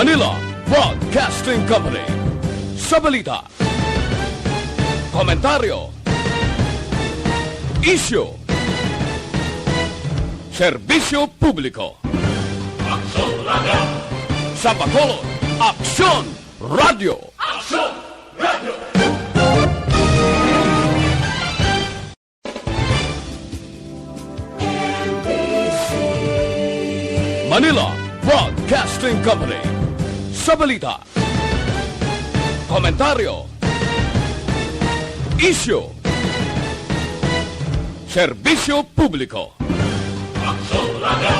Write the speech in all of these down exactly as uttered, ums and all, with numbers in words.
Manila Broadcasting Company. Sa balita, komentaryo, isyu, serbisyo publiko. Aksyon Radio! Sa Bacolod, Aksyon Radio! Aksyon Radio! Manila Broadcasting Company. Sa balita, komentaryo, isyu, serbisyo publiko. Aksyon Radio!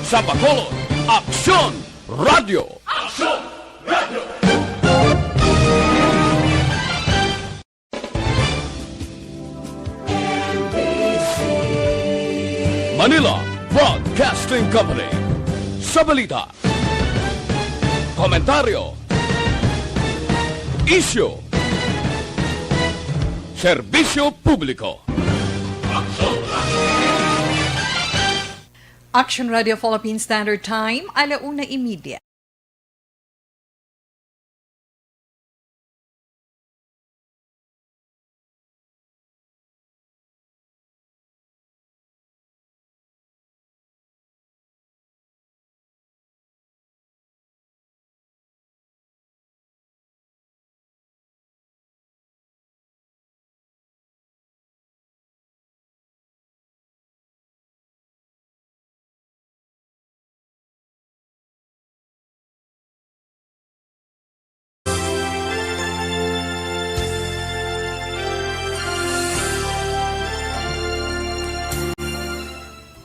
Sa Bacolod, Aksyon Radio! Aksyon Radio! Manila Broadcasting Company. Sa balita, komentaryo, isyu, serbisyo publiko. Action Radio Philippine Standard Time, ala una y media.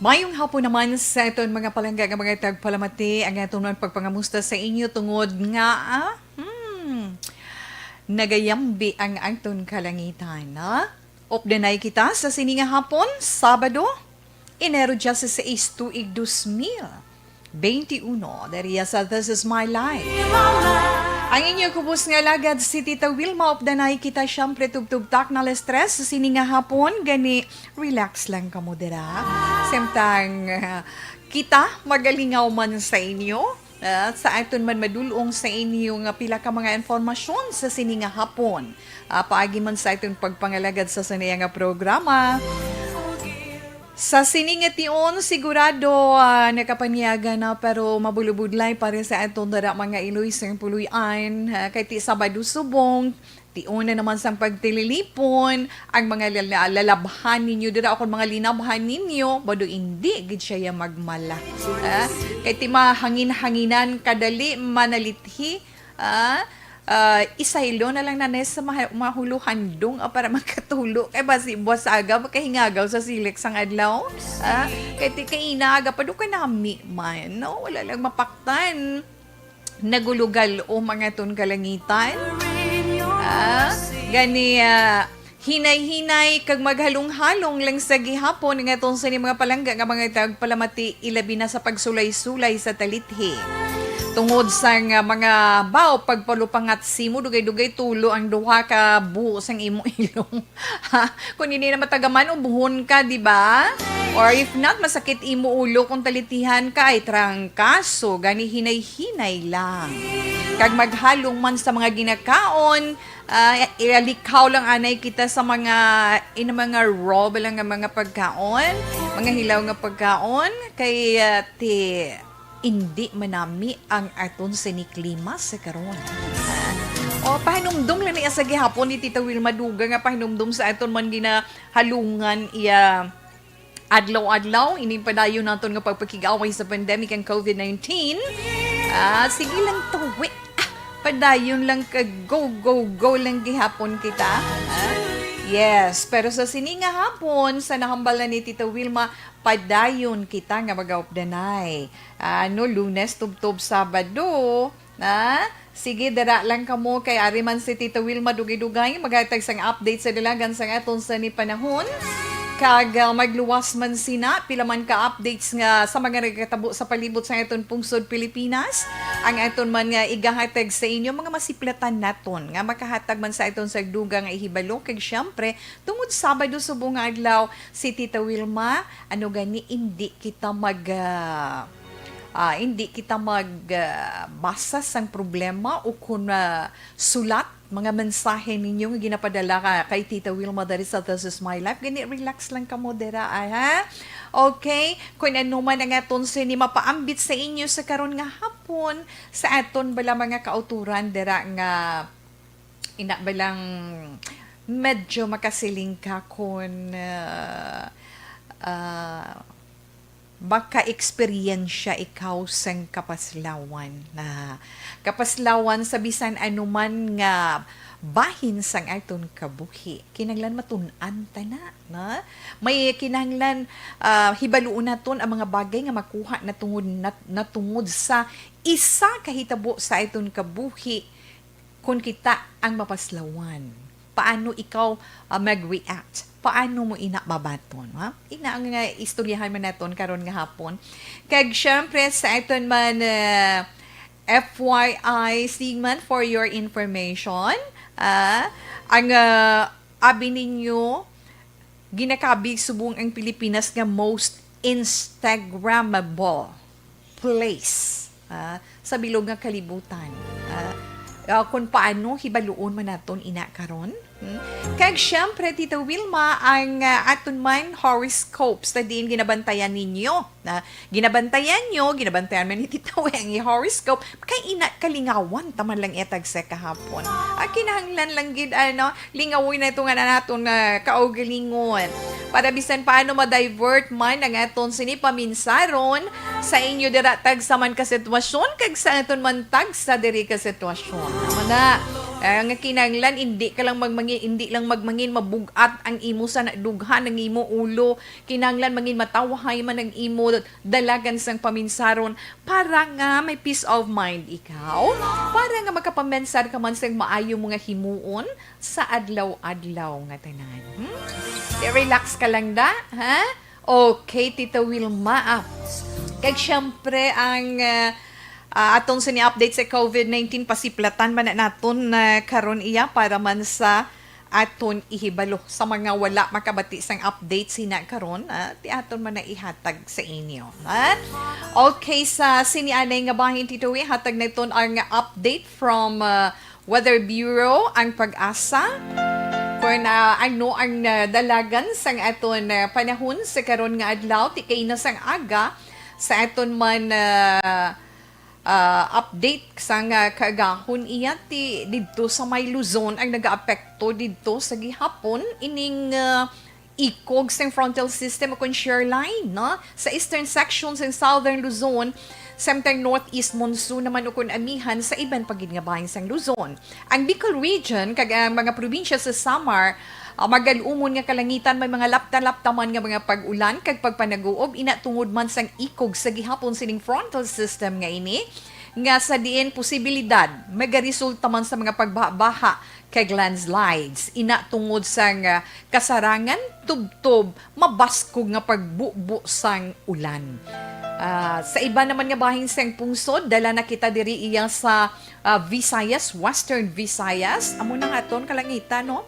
Mayong hapon naman sa aton mga palangga nga mga tagpalamati. Ang aton man pagpangamusta sa inyo tungod nga, ah, hmm, nagayambi ang aton kalangitan, ha? Updanay kita sa sini nga hapon, Sabado, Enero dieciséis, tuig dos mil veintiuno, diri sa This Is My Life. Ang inyo kubos nga alagad, si Tita Wilma. Updanay kita, siyempre, tubtob takna alas tres sa sini nga hapon, gani relax lang kamo dira. Samtang, ah, kita magalingaw man sa inyo. Ah, sa aton man madul-ong sa inyo nga pila ka mga impormasyon sa sini nga hapon. Ah, paagi man sa aton pagpangalagad sa sini nga programa. Sa sini nga tion, sigurado, ah, nakapanyaga na, pero mabulubudlay para sa aton dara mga iloy sang puloy-an, ah, kay ti Sabado subong, tion na naman sang pagtililipon, ang mga lala-, lalabhan ninyo dira, o kung mga linabhan ninyo, bado indi gid siya ya magmala. Ah, kay ti mahangin-hanginan, kadali manalithi, ah, ah, isaylo na lang nanay sa maha-, mahuluhandong, ah, para makatulo. Kay basi buwas aga, makahingagaw sa silik sang adlaw. Ah, kay ti kaina aga pa do kanami man, no? Wala lang mapaktan. Nagulugal o mga ton kalangitan. Ah, gani, ah, hinay-hinay kag maghalong-halong lang sa gihapon nga ton sa ining mga palangga nga mga tagpalamati, ilabi na sa pagsulay-sulay sa talithi. Tungod sa nga mga baw pagpalupangat simo, dugay-dugay tulo ang duha ka buho sang imo ilong. Ha? Kung hindi na matagaman, ubuhon ka, di ba? Or if not, masakit imo ulo kung talitihan ka, ay trangkaso, gani hinay-hinay lang. Kag maghalong man sa mga ginakaon, ah, ilalikaw lang anay kita sa mga, in mga raw ba lang nga mga pagkaon, mga hilaw nga pagkaon, kay, ah, ti indi manami ang aton sini klima sa karon. Ah, o, pahinumdom lang niya sa gihapon ni Tita Wilma Duga nga pahinumdom sa aton man ginahalungan iya adlaw-adlaw, ining padayon naton nga pagpakig-away sa pandemic ang covid nineteen. Ah, sige lang tuwi. Ah, padayon lang ka go, go, go lang gihapon kita. Ah, yes, pero sa sini nga hapon, sa nahambal na ni Tita Wilma, padayon kita nga magaupdanay. Ano, Lunes tubtob Sabado, ha? Sige, dara lang kamo kay ari man si Tita Wilma dugay-dugay maghatag sang update sa dalagan sang aton sa ni panahon. Kag, ah, magluwas man sina, pila man ka updates nga sa mga nagkatabo sa palibot sa aton pungsod Pilipinas, ang aton man nga igahatag sa inyo, mga masiplatan naton nga makahatag man sa aton sa dugang nga ihibalo. Kag siyempre, tungod Sabado subong nga adlaw, si Tita Wilma, ano gani, indi kita mag, ah, ah, hindi kita mag, ah, basa sang problema o kon, ah, sulat, mga mensahe ninyo nga ginapadala ka kay Tita Wilma diri sa This Is My Life. Gani, relax lang kamo dira, ay, ha? Okay? Kung ano man ang aton sini mapaambit sa inyo sa karon nga hapon, sa aton bala mga kauturan dira nga ina ba lang medyo makasiling ka kung, ah, ah, maka-eksperyensya ikaw sang kapaslawan, na kapaslawan sa bisan anuman nga bahin sang aton kabuhi. Kinahanglan matun-an ta na, na may kinahanglan, ah, hibaluon naton ang mga bagay nga makuha natungod, nat-, natungod sa isa ka hitabo sa aton kabuhi kon kita ang mapaslawan. Paano ikaw, ah, mag-react? Paano mo ina mabaton, ha? Ina ang, ah, istoryahan man naton karon nga hapon. Kag syempre, sa aton man, ah, F Y I, Sigman, for your information, ah, ang, ah, abi ninyo, ginakabig subong ang Pilipinas nga most Instagrammable place, ah, sa bilog nga kalibutan. Ah, ah, kung paano hibaluon man naton ina karon. Hmm? Kag syempre, Tita Wilma, ang, ah, aton man horoscope sa diin ginabantayan ninyo. Na ginabantayan nyo, ginabantayan man ni Tita Wi ang horoscope, kay ina kalingawan ta man lang iya tagsa ka hapon. Ah, kinahanglan lang gid, ano, lingawon na ito nga na naton nga kaugalingon. Para bisan paano ma-divert man ang aton sini paminsaron sa inyo dira tagsa man ka sitwasyon kag sa aton man tagsa diri ka sitwasyon. Amo na, eh, nga kinahanglan, hindi ka lang magmangin, hindi lang magmangin, mabug-at ang imo sa dughan ng imo ulo. Kinahanglan mangin matawhay man ang imo dalagan sang paminsaron para nga may peace of mind ikaw, para nga makapaminsar ka man sang maayo mo nga himuon sa adlaw-adlaw nga tanan. Hmm? Di, relax ka lang da, ha? Okay, Tita Wilma, ah. Kag syempre, ang, ah, ah, atong sini update sa covid nineteen, pasiplatan man na naton na karon iya para man sa aton ihibalo sa mga wala makabati sang update sina karon, ah, ti aton man na ihatag sa inyo, ha? Okay, sa sini anay nga bahin, Tito Wi, hatag naton ang update from, ah, Weather Bureau, ang PAGASA. Kung, ah, ano ang, ah, dalagan sang aton, ah, panahon sa karon nga adlaw, ti kaina sang aga, sa aton man, ah, ah, update sang, ah, kaagahon iya ti didto sa may Luzon ang nagaapekto didto sa gihapon ining, ah, ikog sang frontal system o kon shear line, no? Sa eastern section sang southern Luzon, samtang northeast monsoon naman o kon amihan sa iban pa gid nga bahin sang Luzon. Ang Bicol Region kag ang mga probinsya sa Samar, ah, magal-umon nga kalangitan, may mga lapta-lapta man nga mga pag-ulan kag pagpanaguob, ina tungod man sang ikog sa gihapon sining frontal system nga ini, nga sa diin posibilidad magaresulta man sa mga pagbaha-baha kag landslides, ina tungod sang, ah, kasarangan tubtob mabaskog nga pagbubo sang ulan. Ah, sa iban naman nga bahin sang pungsod, dala na kita diri iya sa, ah, Visayas, Western Visayas. Amo na nga aton kalangitan, no?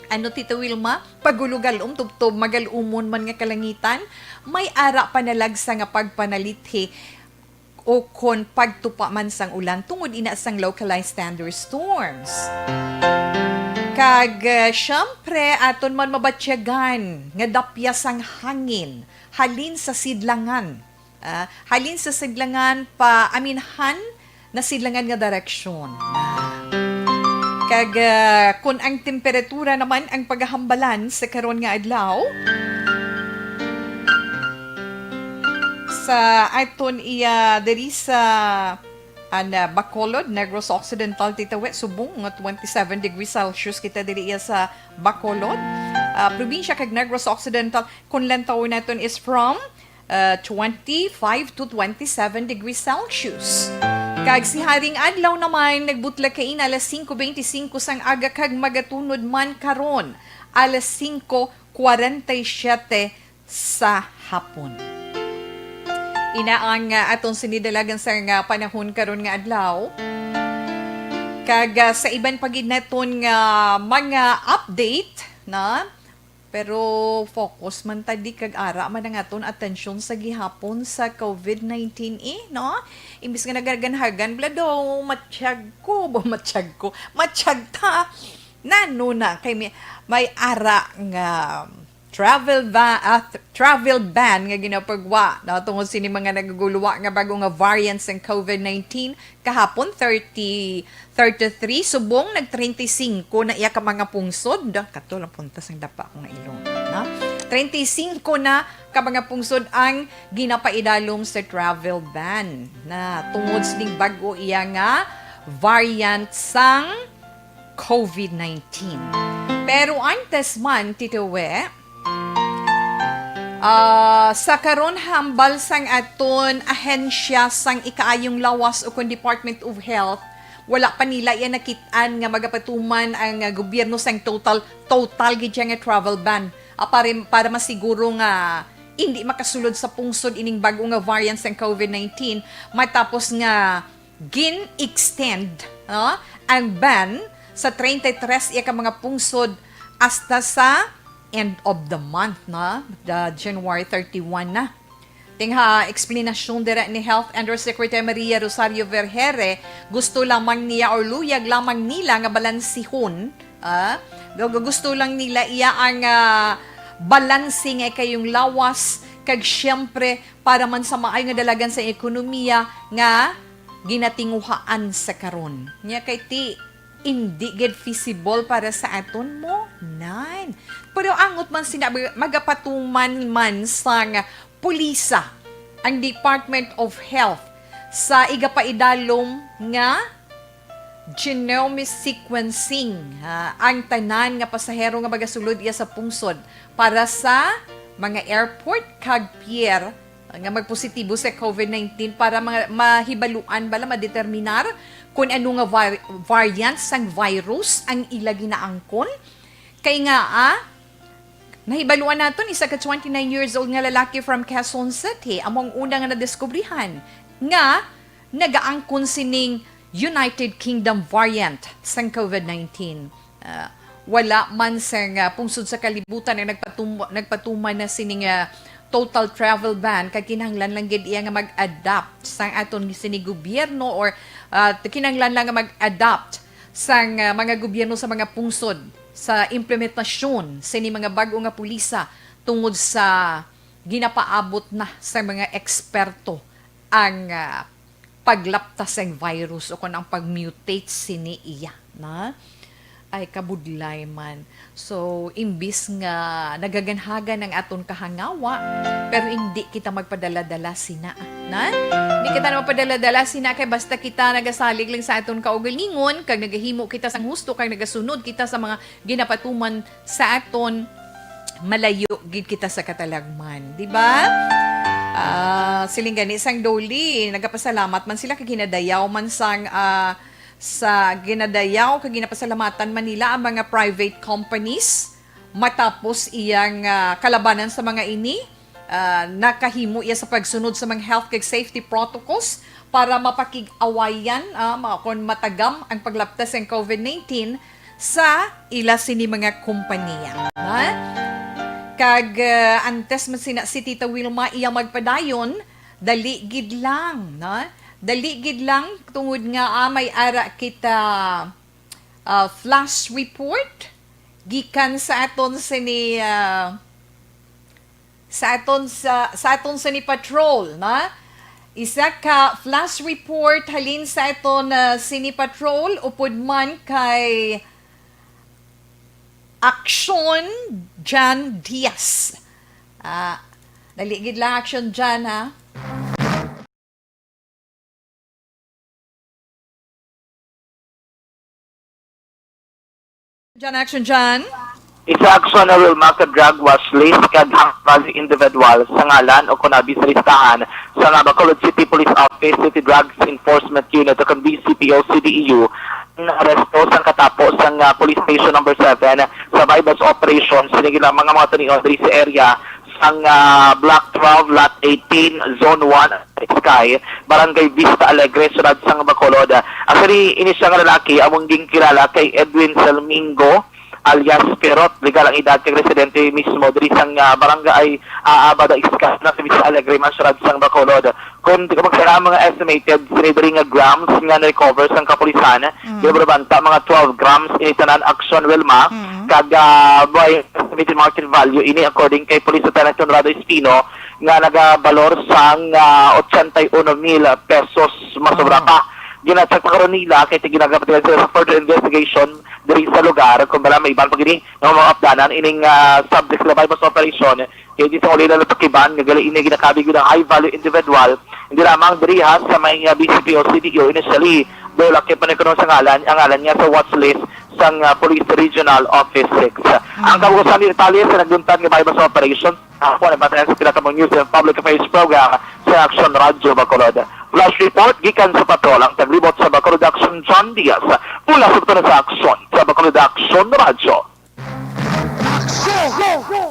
Ano, Tita Wilma? Pagulo gal-om tubtob, magal-umon man nga kalangitan, may ara panalagsa nga pagpanalithi o kon pagtupa man sang ulan tungod ina sang localized thunderstorms. Kag, ah, syempre, aton man mabatyagan nga dapya sang hangin halin sa sidlangan. Ah, halin sa sidlangan pa aminhan na sidlangan nga direksyon. Kag, ah, kun ang temperatura naman ang pagahambalan sa karon nga adlaw, sa aton iya diri sa, an, ah, Bacolod, Negros Occidental, Tita Wi, subong nga twenty-seven degrees Celsius kita diri iya sa Bacolod. Ah, probinsya kag Negros Occidental, kung lantawon naton is from, ah, twenty-five to twenty-seven degrees Celsius. Kag si Haring Adlaw naman nagbutlag kaina alas singko beintisinko sang aga kag magatunod man karon alas singko kwarenta y siyete sa hapon. Ina ang, ah, aton sinidalagan sa nga panahon karon nga adlaw. Kag, ah, sa iban pa gid naton nga mga update na Pero focus man ta di kag ara man ang aton atensyon sa gihapon sa covid nineteen, eh, no? Imbis nga nagaganhagan, bala daw, matyag ko, ba, matyag ko, matyag ta. Nano na, kay may, may ara nga travel ba-, ah, th-, travel ban nga ginapagwa, no? Tungod sini mga nagaguluwa nga bago nga variants ng covid nineteen, kahapon, thirty, thirty-three, subong nag treinta y cinco na iya ka mga pungsod. Da, kato lang punta sang dapa ko nga ilong, no? Treinta y cinco na ka mga pungsod ang ginapaidalom sa travel ban na tungod sining bag-o iya nga variant sang covid nineteen. Pero antes man, Tito We, ah, sa karon, hambal sang aton ahensya sang ikaayong lawas, o kon Department of Health, wala pa nila iya nakit-an nga magapatuman ang, ah, gobyerno sang total, total gid siya nga travel ban. Ah, para, para masiguro nga hindi makasulod sa pungsod ining bag-o nga variant sang covid nineteen, matapos nga gin-extend, no, ang ban sa treinta y tres iya ka mga pungsod hasta sa end of the month, no, the January thirty-one na. Ting ha eksplanasyon dira ni Health Undersecretary Maria Rosario Vergeire, gusto lamang niya or luyag lamang nila nga balansihon, ah, gu-, gusto lang nila iya ang, ah, balanse nga ikayong lawas, kag siyempre para man sa maayo nga dalagan sa ekonomiya nga ginatinguhaan sa karon. Nya kay ti, indi gid feasible para sa aton mo, nan. Pero angot man sina, magapatuman man sang pulisa ang Department of Health sa igapaidalom nga genome sequencing, ha, ang tanan nga pasahero nga magasulod iya sa pungsod para sa mga airport kag pier nga magpositibo sa covid nineteen para ma-, mahibaluan bala, madeterminar kung ano nga var-, variant sang virus ang ila ginaangkon. Kay nga, ah, nahibaluan naton, isa ka twenty-nine years old nga lalaki from Quezon City amo ang una nga nadiskubrihan nga nagaangkon sining United Kingdom variant sang covid nineteen. Ah, wala man sang, ah, pungsod sa kalibutan ang nagpatum-, nagpatuman na sini nga total travel ban, kag kinahanglan lang gid iya nga mag-adapt sang aton sini gobyerno, or, ah, kinahanglan lang nga mag-adapt sang, ah, mga gobyerno sa mga pungsod sa implementasyon sini mga bag-o nga pulisa tungod sa ginapaabot na sa mga eksperto ang, ah, paglapta sang virus o kon ang pag-mutate sini iya, na? Ay, kabudlay man. So, imbis nga nagaganhagan ang aton kahangawa, pero hindi kita magpadala-dala sina, na? Hindi kita na magpadala-dala sina, kay basta kita nagasalig lang sa aton kaugalingon, kag nagahimo kita sang husto, kag nagasunod kita sa mga ginapatuman sa aton, malayo gid kita sa katalagman, di ba? Ah, siling gani sang DOLE, nagapasalamat man sila kag ginadayaw man sang, ah, sa ginadayaw kag ginapasalamatan man nila ang mga private companies matapos iyang, ah, kalabanan sa mga ini. Ah, nakahimo iya sa pagsunod sa mga health kag safety protocols para mapakig-awayan, ah, ma-, kon matagam ang paglapta sang covid nineteen sa ila sini mga kompanya, ha? Kag, ah, antes man sina si Tita Wilma iya magpadayon, dali gid lang, no? Dali gid lang tungod nga, ah, may ara kita, ah, flash report gikan sa aton sini, ah, sa aton sa, sa aton sini patrol, na? Isa ka flash report halin sa aton, ah, sini patrol, upod man kay Action Jan Diaz. Ah, dali gid lang, Action Jan, ha? Jan, Action Jan. Isa, Action, na Wilma, ka drug watch list kag ang valid individual sa ngalan o kon abis sa listahan sa Bacolod City Police Office, City Drugs Enforcement Unit o kon B C P O C D E U, naaresto sang katapo sang, ah, Police Station Number Seven sa buy-bust operation. Sini gid ang mga, mga tunion diri sa area sang, ah, Block twelve, Lot eighteen, Zone one, Sky, Barangay Vista Alegre, Siyudad sang Bacolod. Actually, ini siya nga lalaki among ginkilala kay Edwin Salmingo, alias Pirot, legal ang edad kag residente mismo diri sang, ah, barangay, ah, Abada Iskay, na sa Vista Alegre, Mansyudad sang Bacolod. Kung di ko magsala, ang mga estimated sini diri nga grams nga na-recover sang kapulisan, Mm. ginabalabanta mga twelve grams ini tanan, Aksyon Wilma, Mm. kag, ah, may estimated market value ini according kay Police Lieutenant Conrado Espino nga nagabalor sang, ah, ochenta y uno mil pesos, masobra Ah. pa. Gina-check pa karon nila kay ginagapatigan sila sa further investigation diri sa lugar kung bala may iban pa gini nga mga updanan ining, ah, subject sa labay sa operasyon. Kay di sa ulila natukiban nga gali ini ginakabig ng high value individual, hindi lamang diri ha sa may, ah, B C P O C D O initially, daw laki pa ni kuno sa ngalan, ang ngalan niya sa watch list sang, ah, Police Regional Office six. Ang Mm. kabuusan ni detalye sa nagduntad nga baybas operation, ako ang batayan sa pila ka mga news and public affairs program sa Action Radio Bacolod. Flash report gikan sa patrol ang taglibot sa Bacolod Action, John Diaz. Mula sa Bacolod sa Action, sa Bacolod Action Radio. Action!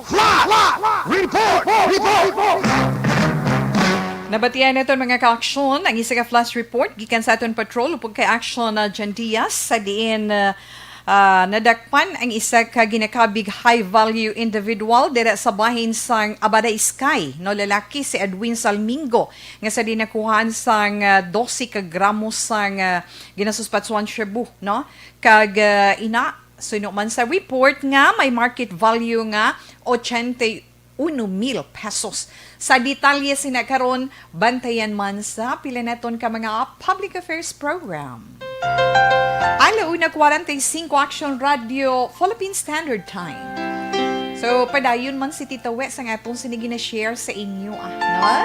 Flash! Report! Report! Nabatian naton, mga ka-aksyon, ang isa ka flash report gikan sa aton patrol upod kay Action, ah, John Diaz, sa diin, ah, ah, nadakpan ang isa ka ginakabig high-value individual dira sa bahin sang Abada Iskay, no, lalaki si Edwin Salmingo, nga sa dinakuhaan sang, ah, dose ka gramo sang, ah, ginasuspatsuhan shabu, no? Kag, ah, ina, suno man sa report nga may market value nga ochenta y uno mil pesos. Sa detalye sina karon, bantayan man sa pila naton ka mga public affairs program. Ala una kwarenta y singko, Action Radio, Philippine Standard Time. So, padayon man si Tita Wes ang aton sini gina-share sa inyo, ah, no?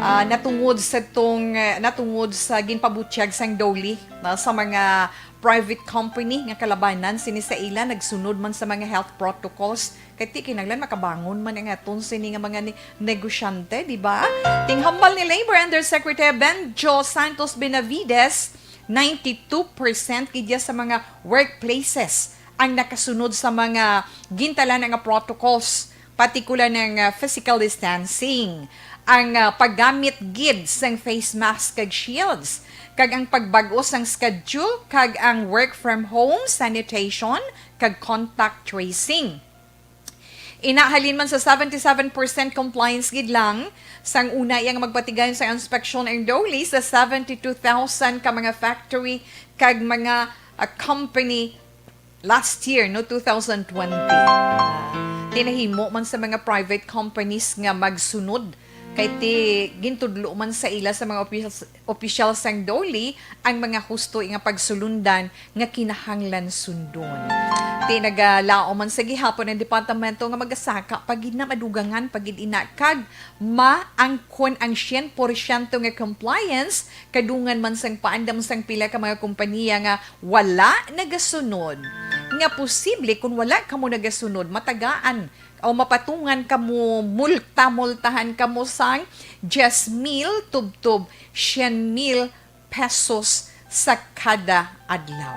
Ah, natungod sa tong, eh, natungod sa ginpabutyag sang DOLE, no, sa mga private company nga kalabanan sini sa ila nagsunod man sa mga health protocols. Kay ti kinahanglan makabangon man ang aton sini nga mga ni-, negosyante, di ba? Tinghambal ni Labor Undersecretary Benjo Santos Benavides, ninety-two percent gid sa mga workplaces ang nakasunod sa mga gintalan nga protocols, partikular ng, ah, physical distancing, ang, ah, paggamit gid sang face mask kag shields, kag ang pagbag-o sang schedule, kag ang work from home, sanitation, kag contact tracing. Ina, halin man sa seventy-seven percent compliance gid lang, sang una iya nga magpatigayon sa inspeksyon ang DOLE sa seventy-two thousand ka mga factory kag mga, ah, company last year, no, two thousand twenty. Ah, tinahimo man sa mga private companies nga magsunod kay ti gintudlo man sa ila sa mga opisyal, opisyal sang DOLE ang mga husto nga pagsulundan nga kinahanglan sundon. Ti nagalaom man sa gihapon ang departamento nga magasaka pa gid na, madugangan pa gid ina, kag maangkon ang syen porsyento nga compliance, kadungan man sang paandam sang pila ka mga kompanya nga wala nagasunod, nga posible kon wala kamo nagasunod, matagaan o mapatungan kamo multa, multahan kamo sang diyes mil tubtob syen mil pesos sa kada adlaw.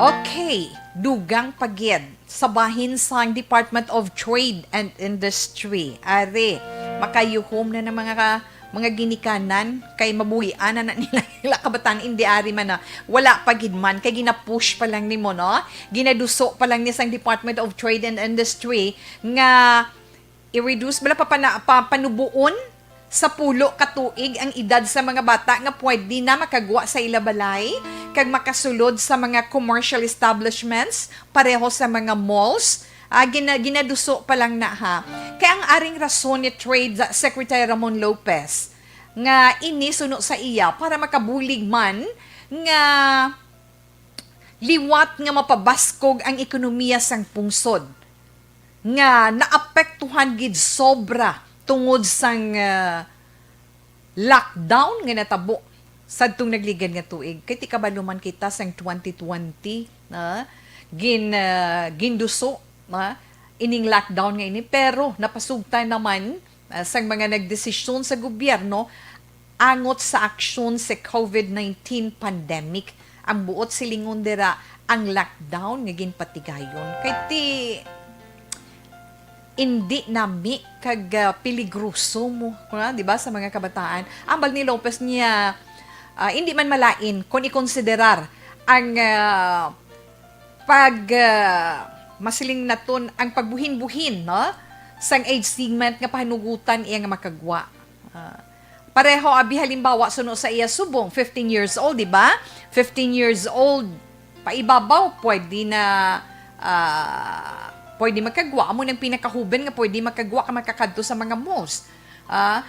Okay, dugang pa gid sa bahin sang Department of Trade and Industry. Ari, makayuhom na ng mga ka-, mga ginikanan kay mabuhian na, na nila, nila kabataan, hindi ari man na. Wala pa gid man, kay ginapush pa lang nimo, no? Ginaduso pa lang ni sang Department of Trade and Industry nga i-reduce bala pa, pana-, pa, panubuon sa pulo ka tuig ang edad sa mga bata nga pwede na makagwa sa ila balay kag makasulod sa mga commercial establishments pareho sa mga malls. Ah, gina-, ginaduso pa lang na, ha. Kay ang aring rason ni Trade Secretary Ramon Lopez nga ini suno sa iya para makabulig man nga liwat nga mapabaskog ang ekonomiya sang pungsod nga naapektuhan gid sobra tungod sang, ah, lockdown nga natabo sadtong nagligad nga tuig. Kay ti kabalo man kita sang twenty twenty, na gin-, ah, ginduso, na ining lockdown nga ini, pero napasugtan naman, ah, sang mga nagdesisyon sa gobyerno angot sa aksyon sa covid nineteen pandemic. Ang buot silingon dira, ang lockdown nga ginpatigayon. Kay ti, indi nami kag, ah, peligroso mo, kuna, di ba, sa mga kabataan. Ambal ni Lopez niya, ah, indi man malain kung ikonsiderar ang, ah, pag, ah, masiling naton ang pagbuhin-buhin, no? Sang age segment nga pahanugutan iya nga makagwa. Ah, pareho abi halimbawa suno sa iya subong, fifteen years old, di ba? Fifteen years old, paibabaw, pwede na, ah, pwede makagwa. Amo nang pinakahuben nga pwede makagwa ka makakadto sa mga malls. Ah,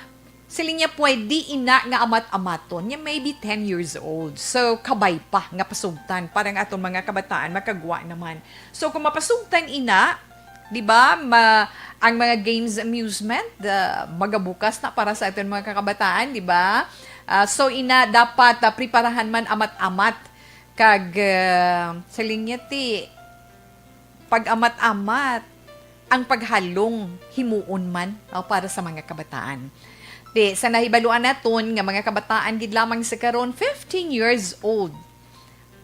siling niya, pwede ina nga amat-amaton. Niya, maybe ten years old. So, kabay pa nga pasugtan para ang aton mga kabataan makagwa naman. So, kung mapasugtan ina, di ba, ma-, ang mga games, amusement, ah, magabukas na para sa aton mga kakabataan, di ba? Ah, so, ina, dapat, ah, preparahan man amat-amat. Kag, ah, siling niya, ti, pag-amat-amat, ang paghalong himuon man, o, para sa mga kabataan. Di, sa nahibaluan naton nga mga kabataan gid lamang sa karon, fifteen years old,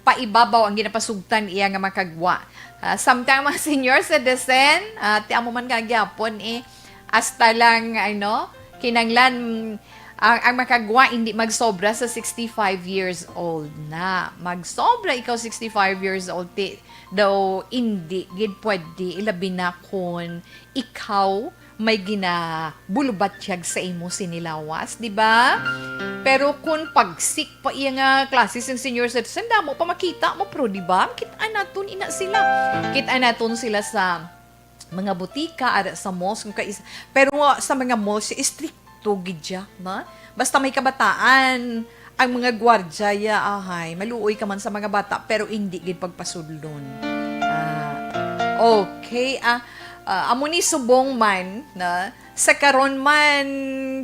paibabaw ang ginapasugtan iya nga makagwa. Ah, samtang mga senior citizen, ah, ti amo man nga gyapon, eh, hasta lang, ano, kinanglan, ang, ang makagwa hindi magsobra sa sixty-five years old na. Magsobra ikaw sixty-five years old, ti, daw hindi gid pwede, ilabi na kung ikaw may ginabulubatyag sa imo sini lawas, di ba? Pero kung pagsik pa iya nga klase sing senior citizen, damo pa makita mo, pero di ba? Makita naton ina sila. Kita naton sila sa mga butika, ara sa malls, kung kais-, pero sa mga malls, istrikto gid siya, no? Basta may kabataan, ang mga gwardya, ya, ahay, maluoy ka man sa mga bata, pero hindi gid pagpasudlon. Ah, okay, ah, ah, amo ni subong man, na sa karon man,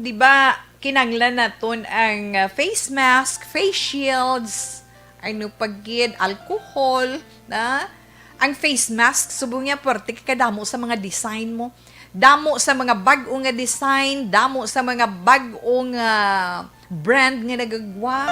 di ba, kinanglan naton ang, ah, face mask, face shields, ano pa gid, alcohol, na? Ang face mask, subong niya, pwerte kay kadamo sa mga design mo. Damo sa mga bag-o nga design, damo sa mga bag-o nga brand nga nagagwa.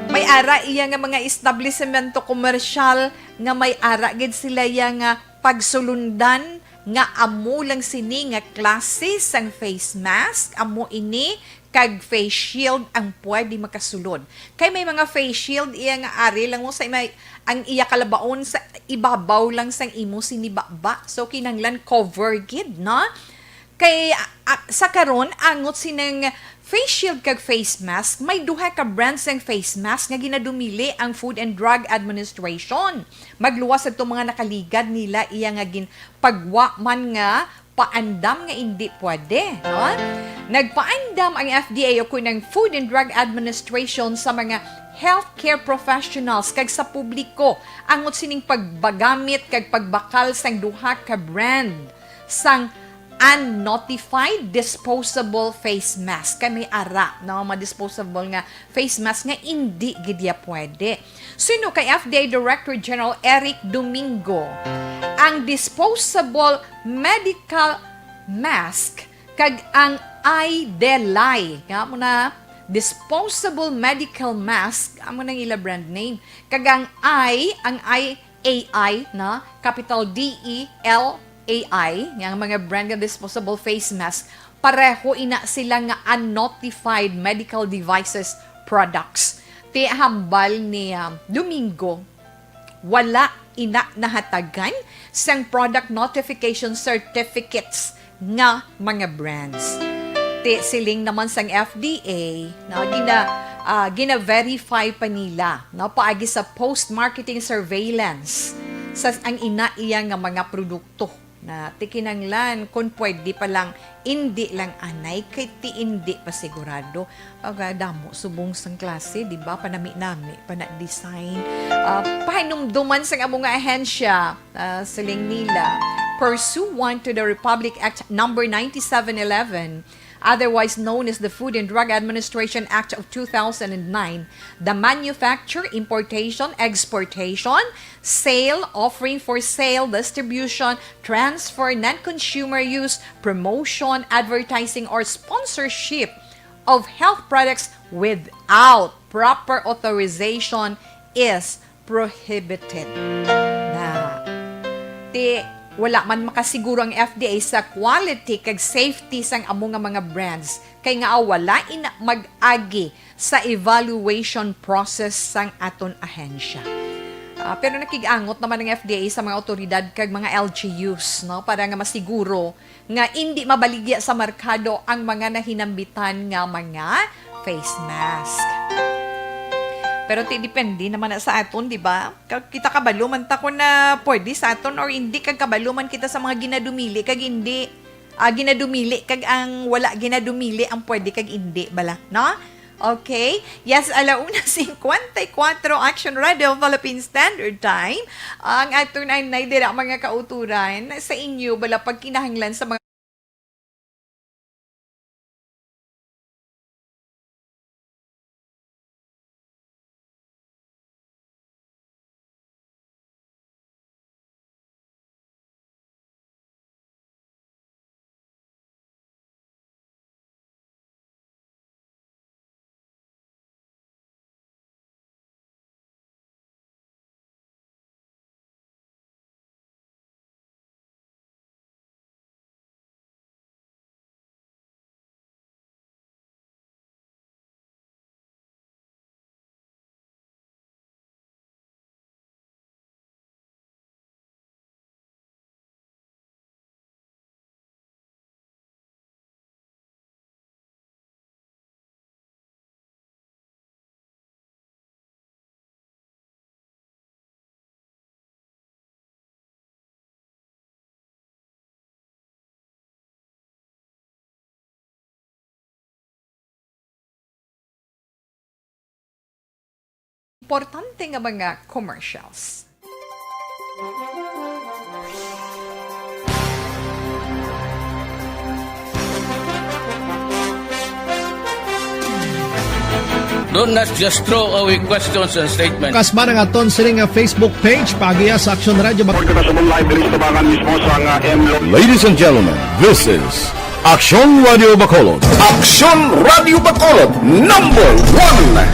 May ara iya nga mga establisemento komersyal nga may ara gid sila iya nga pagsulundan nga amo lang sini nga klase sang face mask, amo ini kag face shield ang pwede makasulod. Kay may mga face shield iya nga ari lang mo sa may, ang iya kalabaon sa ibabaw lang sang imo sinibaba. So, kinahanglan cover gid, no? Kay, ah, ah, sa karon, angot sining face shield kag face mask, may duha ka brands sang face mask nga ginadumili ang Food and Drug Administration. Magluwas adto mga nakaligad nila iya nga gin-, pagwa man nga paandam nga indi pwede, no? Nagpaandam ang F D A o kun ang Food and Drug Administration sa mga healthcare professionals kag sa publiko angot sining pagbagamit kag pagbakal sang duha ka brand sang unnotified disposable face mask. Kay may ara, no, mga disposable nga face mask nga indi gid ya pwede. Suno kay F D A Director General Eric Domingo, ang disposable medical mask kag ang iDelay, nga amo na, disposable medical mask, amo nang ila brand name, kag ang i, ang i A I na, capital D E L A I, nga mga brand nga disposable face mask, pareho ina sila nga unnotified medical devices products. Ti hambal ni, um, Domingo, wala ina nahatagan sang product notification certificates nga mga brands. Ti siling naman sang F D A, no, gina-, ah, gina-verify pa nila, no, paagi sa post-marketing surveillance sa ang ina iya nga mga produkto. Na ti kinanglan, kung pwede pa lang, indi lang anay, kay ti indi pa sigurado. Aga, damo subong sang klase, di ba? Panami-nami pa na design. Ah, pahinumduman sang amo nga ahensya, ah, siling nila, pursuant to the Republic Act Number ninety-seven eleven, otherwise known as the Food and Drug Administration Act of two thousand and nine, the manufacture, importation, exportation, sale, offering for sale, distribution, transfer, non-consumer use, promotion, advertising, or sponsorship of health products without proper authorization is prohibited. Na, ti, wala man makasiguro ang F D A sa quality kag safety sang amo nga mga brands, kay nga wala ina mag-agi sa evaluation process sang aton ahensya. Ah, pero nakig-angot naman ang F D A sa mga awtoridad kag mga L G Us, no, para nga masiguro nga indi mabaligya sa merkado ang mga nahinambitan nga mga face mask. Pero ti depende naman na sa aton, di ba? Ka-, kita kabalo man ta kung na pwede sa aton or hindi, kag kabalo man kita sa mga ginadumili kag hindi, ah, ginadumili kag ang wala ginadumili ang pwede kag hindi bala, no? Okay. Yes, ala una singkwenta y kuwatro, Action Radio Philippine Standard Time. Ang aton ay nay dira, mga kauturan, sa inyo bala pagkinahanglan sa mga importante nga mga commercials. Don't just throw away questions and statements. Kasba na nga ton sini nga Facebook page, paagiha sa Action Radio Bac- Kita sa live diri sa tabangan mismo sa nga M Lo- Ladies and gentlemen, this is Action Radio Bacolod. Action Radio Bacolod, number one.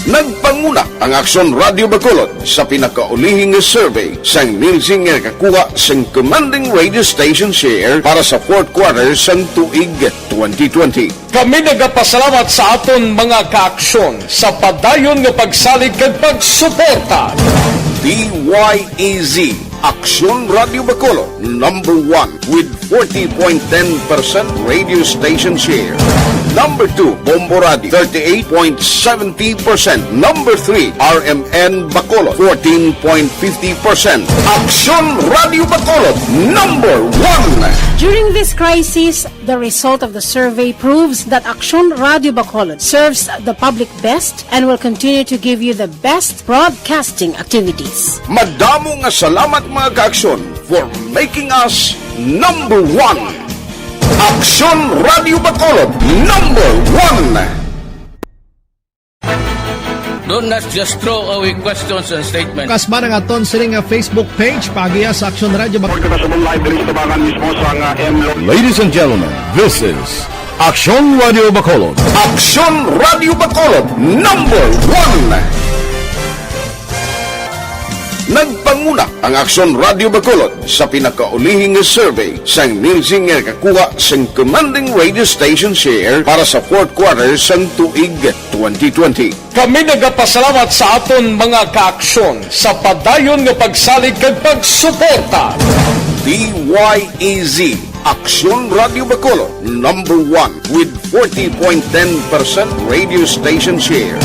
Nagpanguna ang Action Radio Bacolod sa pinakaulihi nga survey sang Nielsen nga nakakuha sang commanding radio station share para sa fourth quarter sang tuig twenty twenty. Kami nagapasalamat sa aton mga kaaksyon sa padayon nga pagsalig kag pagsuporta. D Y E Z, Aksyon Radio Bacolod, number one with forty point ten percent radio station share. Number two, Bombo Radio, thirty-eight point seventy percent. Number three, R M N Bacolod, fourteen point fifty percent. Aksyon Radio Bacolod, number one. During this crisis, the result of the survey proves that Aksyon Radio Bacolod serves the public best and will continue to give you the best broadcasting activities. Madamo nga salamat, mga kaaksyon, for making us number one. Aksyon Radio Bacolod, number one. Don't just throw away questions and statements. Kasba na nga ton sini nga Facebook page, paagiha sa Action Radio Bac- Kita sa live diri sa tabangan mismo sa nga M Lo- Ladies and gentlemen, this is Action Radio Bacolod. Action Radio Bacolod, number one. Nagpanguna ang Aksyon Radio Bacolod sa pinakaulihi nga survey sang Nielsen nga nakakuha sang commanding radio station share para sa fourth quarter sang tuig twenty twenty. Kami nagapasalamat sa aton mga kaaksyon sa padayon nga pagsalig kag pagsuporta. D Y E Z, Aksyon Radio Bacolod, number one with forty point ten percent radio station share.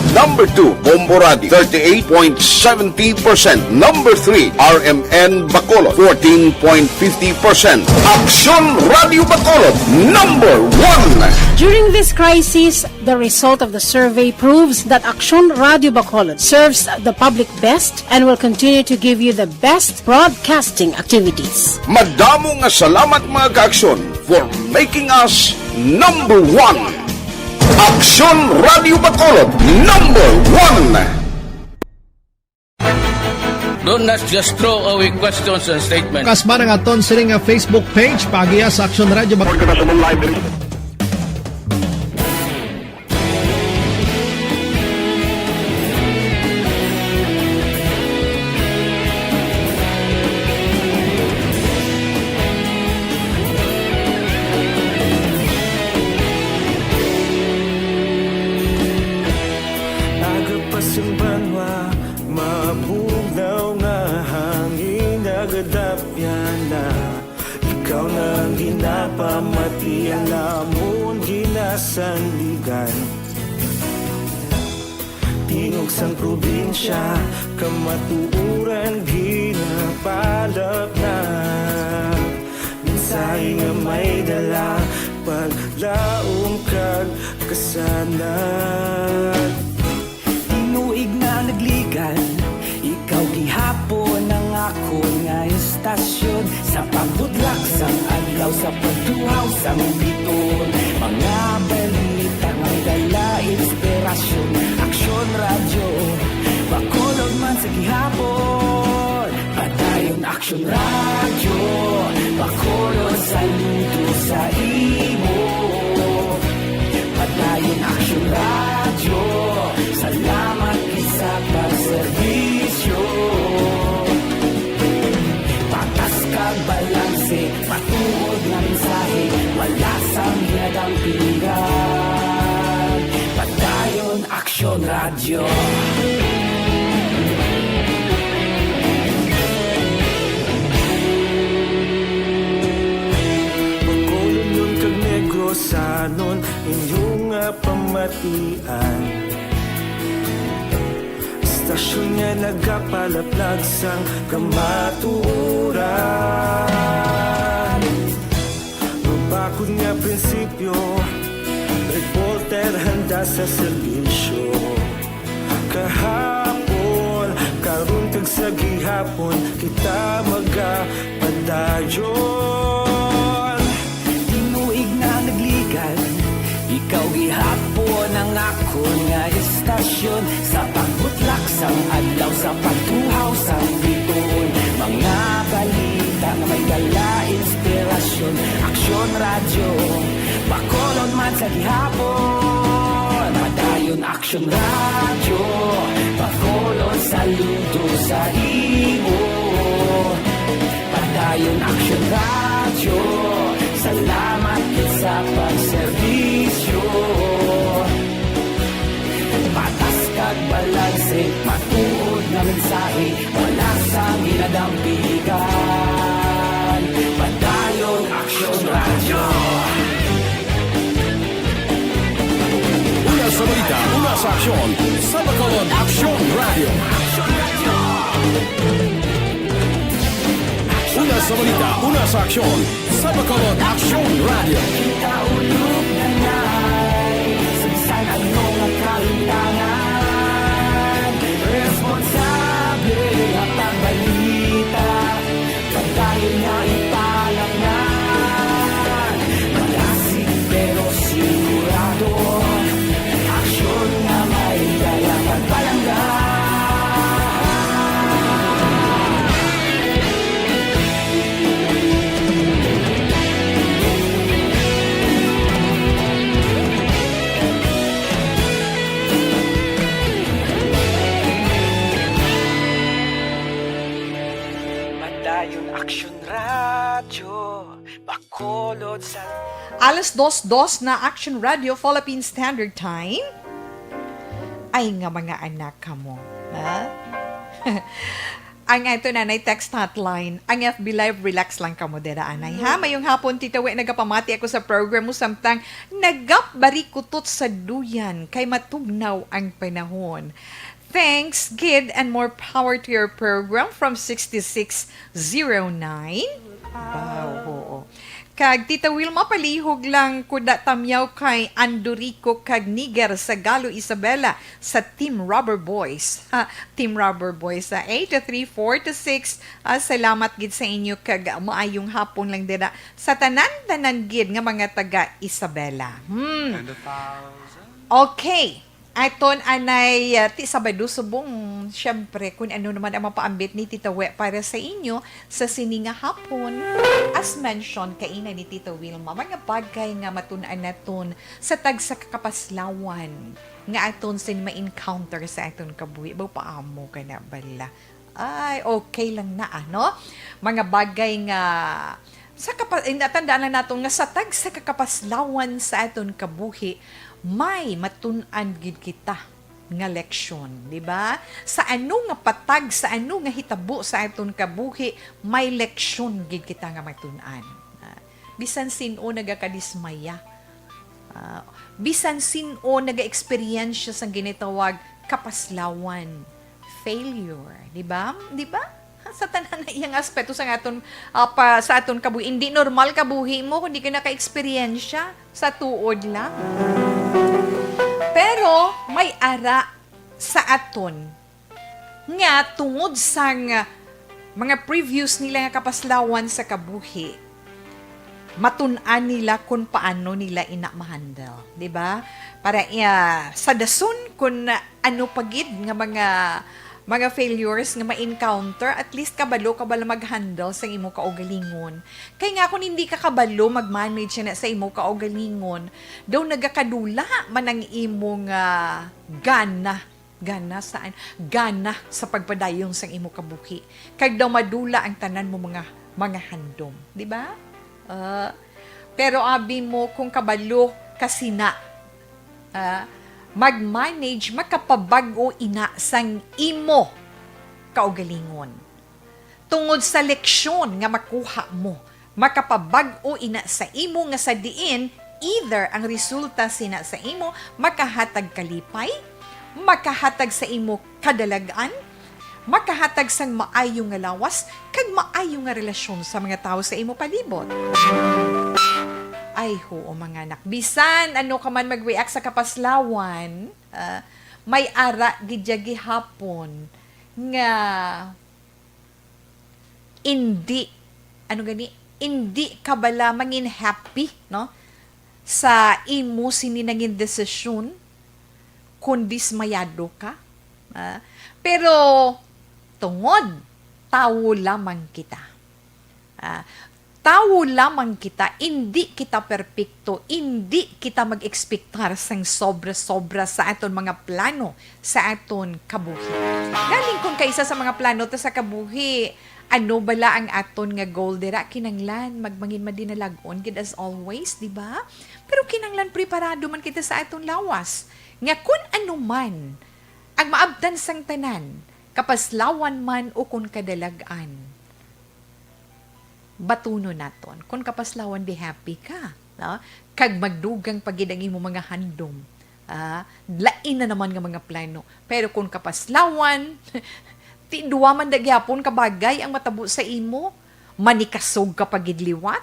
Number two, Bombo Radio, thirty-eight point seventy percent. Number three, R M N Bacolod, fourteen point fifty percent. Aksyon Radio Bacolod, number one. During this crisis, the result of the survey proves that Aksyon Radio Bacolod serves the public best and will continue to give you the best broadcasting activities. Madamo nga salamat, mga kaaksyon, for making us number one. Aksyon Radio Bacolod, number one. Don't just throw away questions and statements. Kasba na nga ton sini nga Facebook page, paagiha sa Aksyon Radio Bac- Kita sa live diri. Nagapasimba Pamatian namon ginasandigan, tingog sang probinsya, kamatuoran ginapalapnag. Mensahe nga may dala, paglaom kag kasanag. Tinuig na nagligan, ikaw gihapon ang akon nga istasyon. Sa pagbudlak sang adlaw, sa pagduhaw sang biton, mga balita nga may dala inspirasyon. Aksyon Radyo, Bacolod man sa gihapon. Padayon Aksyon Radyo, Bacolod, saludo sa imo. Padayon Aksyon Radyo, salamat gid sa pagserbisyo. Patas kag balanse, matuod nga mensahe, wala sang ginadampingan. Padayon Aksyon Radyo. Bacolodnon kag Negrosanon, inyo nga pamatian. Istasyon nga nagapalaplag sang kamatuoran. Mabakod nga prinsipyo, reporter handa sa serbisyo. Kahapon, karon kag sa gihapon, kita magapadayon. Tinuig na nagligan, ikaw gihapon ang akon nga istasyon. Sa pagbutlak sang adlaw, sa pagtuhaw sang biton, mga balita nga may dala inspirasyon. Aksyon Radyo, Bacolod man sa gihapon. Padayon Aksyon Radyo, Bacolod, saludo sa imo. Padayon Aksyon Radyo, salamat gid sa pagserbisyo. Patas kag balanse, matuod nga mensahe, wala sang ginadampigan. Padayon Aksyon Radyo. Una sa balita, una sa aksyon, sa Bacolod Aksyon Radyo. Una sa balita, una sa aksyon, sa Bacolod Aksyon Radyo. Kita ulog na nay, sa bisan ano nga kalimtangan, responsable nga pagbalita, pagdayon nga ipalangnan, malasig pero sigurado, aksyon nga may dala pagpalangga. Padayon Aksyon Radyo, Bacolod sa Alas dos dos na Aksyon Radyo Philippine Standard Time. Ay nga mga anak kamo, ha? Ang ato nanay text hotline, ang F B Live, relax lang kamo dira, anay, ha? Mm. Mayong hapon, Tita We, nagapamati ako sa program mo samtang nagabarikutot sa duyan kay matugnaw ang panahon. Thanks, gid, and more power to your program from sixty-six zero nine. Wow, oo. Kag Tita Wilma, palihog lang ko da tamyaw kay Andorico kag Niger sa Galo Isabela sa Team Rubber Boys. Ha, Team Rubber Boys sa eight three four two six. Ah, salamat gid sa inyo kag maayong hapon lang dira sa tanan-tanan gid nga mga taga Isabela. Hmm. And a thousand. Okay. Aton anay, ah, ti Sabado subong, siyempre, kung ano naman ang mapaambit ni Tita We para sa inyo sa sini nga hapon. As mentioned kaina ni Tita Wilma, mga bagay nga matun-an naton sa tagsa ka kapaslawan nga aton sin ma-encounter sa aton kabuhi. Baw paamo ka na bala. Ay, okay lang na, ano? Mga bagay nga sa kapa-, eh, natandaan lang naton nga sa tagsa ka kapaslawan sa aton kabuhi, may matun-an gid kita nga leksyon, di ba? Sa ano nga patag, sa ano nga hitabo sa aton kabuhi, may leksyon gid kita nga matun-an. Ah, Bisan sin-o nagakadismaya. Ah, bisan sin-o nagaeksperyensya sang ginatawag kapaslawan, failure, di ba? Di ba? Sa tanan na iyang aspeto sa aton, ah, pa, sa aton kabuhi, hindi normal kabuhi mo kung di ka naka-eksperyensya sa tuod lang. Pero may ara sa aton nga tungod sang mga previous nila nga kapaslawan sa kabuhi, matun-an nila kung paano nila ina ma-handle, di ba? Para, ah, sa dason kung ano pa gid nga mga, mga failures nga ma-encounter, at least kabalo ka bala mag-handle sa imo kaugalingon. Kay nga kung hindi ka kabalo mag-manage na sa imo kaugalingon, daw nagakadula man ang imong, ah, gana gana sa, gana sa pagpadayon sang imo kabuhi, kag daw madula ang tanan mo mga, mga handom, di ba? Ah, pero abi mo, kung kabalo ka sina, ah, mag-manage, makapabag-o ina sang imo kaugalingon. Tungod sa leksyon nga makuha mo, makapabag-o ina sa imo nga sa diin either ang resulta sina sa imo makahatag kalipay, makahatag sa imo kadalag-an, makahatag sang maayo nga lawas, kag maayo nga relasyon sa mga tawo sa imo palibot. Ay, huo, mga anak. Bisan ano ka man mag-react sa kapaslawan, ah, may ara gid ya gihapon nga indi, ano gani, indi ka bala mangin happy, no? Sa imo sini nangin desisyon, kung dismayado ka. Ah, pero tungod tawo lamang kita. Ah, tawo lamang kita, indi kita perpekto, indi kita mag-ekspektar sang sobra-sobra sa aton mga plano, sa aton kabuhi. Galing kun kaisa sa mga plano ta sa kabuhi, ano bala ang aton nga goal dira? Kinanglan magmangin madinalag-on gid as always, di ba? Pero kinanglan preparado man kita sa aton lawas, nga kun ano man ang maabtan sang tanan, kapaslawan man o kun kadalag-an, batunon naton. Kun kapaslawan, be happy ka, no? Kag magdugang pa gid ang imo mga handom. Ah, lain na naman nga mga plano. Pero kun kapaslawan, ti-, duwa man da gihapon ka bagay ang matabo sa imo. Manikasog ka pa gid liwat.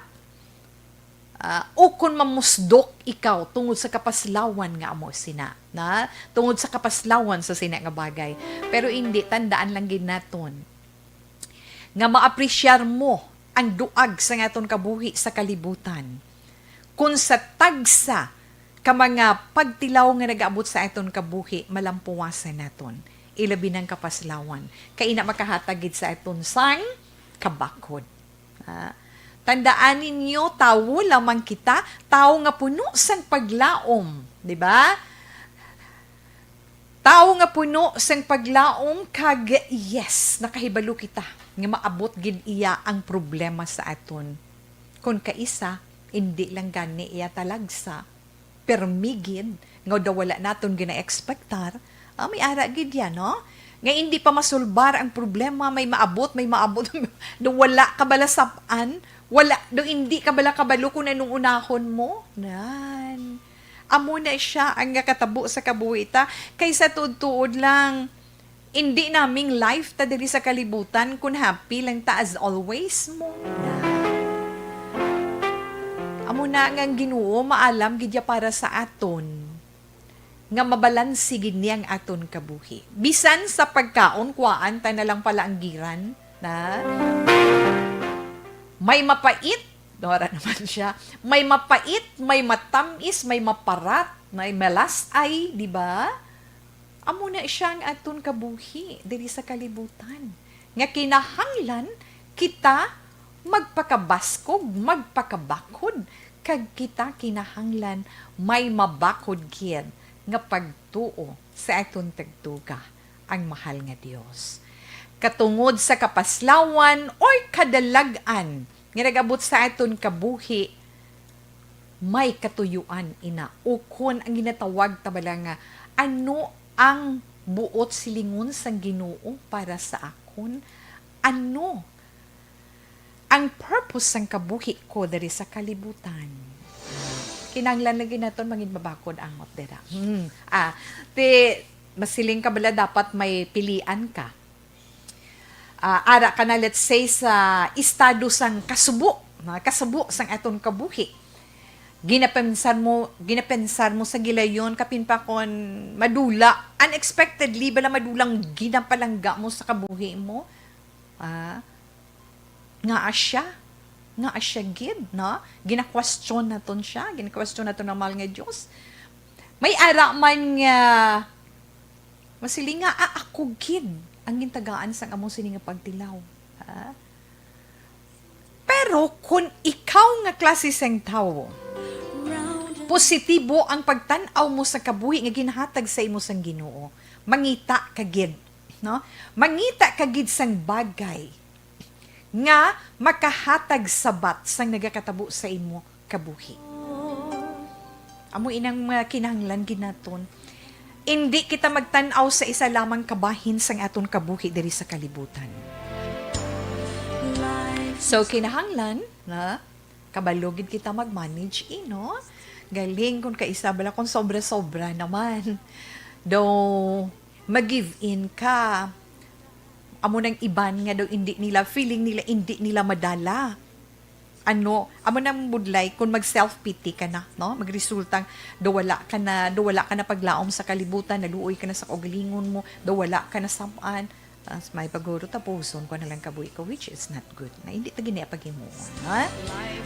Ah, o kun mamusdok ikaw tungod sa kapaslawan nga amo sina, na? Tungod sa kapaslawan sa sina nga bagay. Pero indi, tandaan lang gid naton nga maapresyar mo ang duag sa aton kabuhi sa kalibutan. Kun sa tagsa ka mga pagtilaw nga nagaabot sa aton kabuhi, malampuwasan naton, ilabi nang kapaslawan, kay ina makahatag gid sa aton sang kabakhod. Ah, tandaan ninyo, tawo lamang kita, tawo nga puno sang paglaom, di ba? Tawo nga puno sang paglaom kag, yes, nakahibalo kita nga maabot gid iya ang problema sa aton. Kon kaisa, indi lang gani iya talagsa, permi gid nga daw wala naton gina-ekspektar, ah, may ara gid yan, no? Nga indi pa masulbar ang problema, may maabot, may maabot, daw wala ka bala sab-an, wala, daw indi ka bala kabalo kung anong unahon mo. Nan. Amo na siya ang nakatabo sa kabuhi ta, kaysa tuod-tuod lang, indi naming life ta diri sa kalibutan, kun happy lang ta as always mo. Nan. Amo na nga ang Ginoo maalam gid ya para sa aton, nga mabalanse gid ni ang aton kabuhi. Bisan sa pagkaon, kuwaan ta na lang pala ang giran, na? May mapait, dora naman siya. May mapait, may matamis, may maparat, may malasay, di ba? Amo na siya ang aton kabuhi diri sa kalibutan, nga kinahanglan kita magpakabaskog, magpakabakhod, kag kita kinahanglan may mabakhod gid nga pagtuo sa aton tagduga, ang mahal nga Dios. Katungod sa kapaslawan or kadalag-an nga nag-abot sa aton kabuhi, may katuyuan ina, ukon ang ginatawag ta bala nga, ano ang buot silingon sang Ginoo para sa akon? Ano Ang purpose sang kabuhi ko diri sa kalibutan. Kinahanglan lagi naton mangin mabakod angot dira. Hmm. Ah, ti masiling ka bala dapat may pilian ka. Ah, ara ka na, let's say, sa estado sang kasubo, na kasubo sang aton kabuhi. Ginapensar mo, ginapensar mo sa gilayon, kapin pa kon madula, unexpectedly bala madulang ginapalangga mo sa kabuhi mo. Ah, nga asya, nga asya gid, no? Gina-question naton siya, gina-question naton ang mahal nga Dios. May ara man nga masiling nga, "Ah, ako gid ang gintagaan sang amo sini nga pagtilaw." Ha? Pero kun ikaw nga klase sang tawo, positibo ang pagtan-aw mo sa kabuhi nga ginhatag sa imo sang Ginoo, mangita ka gid, no? Mangita ka gid sang bagay nga makahatag sabat sang nagakatabo sa imo kabuhi. Amo inang mga kinahanglan gid naton. Indi kita magtan-aw sa isa lamang ka bahin sang aton kabuhi diri sa kalibutan. So, kinahanglan na kabalo gid kita mag-manage, eh, no? Galing kung kaisa bala kung sobra-sobra naman. Daw mag-give in ka. Amo nang iban nga daw indi nila, feeling nila indi nila madala. Ano, amo nang budlay kung mag-self-pity ka na, no? Magresultang daw wala ka na, daw wala ka na paglaom sa kalibutan, naluoy ka na sa kaugalingon mo, daw wala ka na saman. As may paguro, tapuson ko na lang kabuhi ko, which is not good. Na hindi ta gini paghimuon, ha?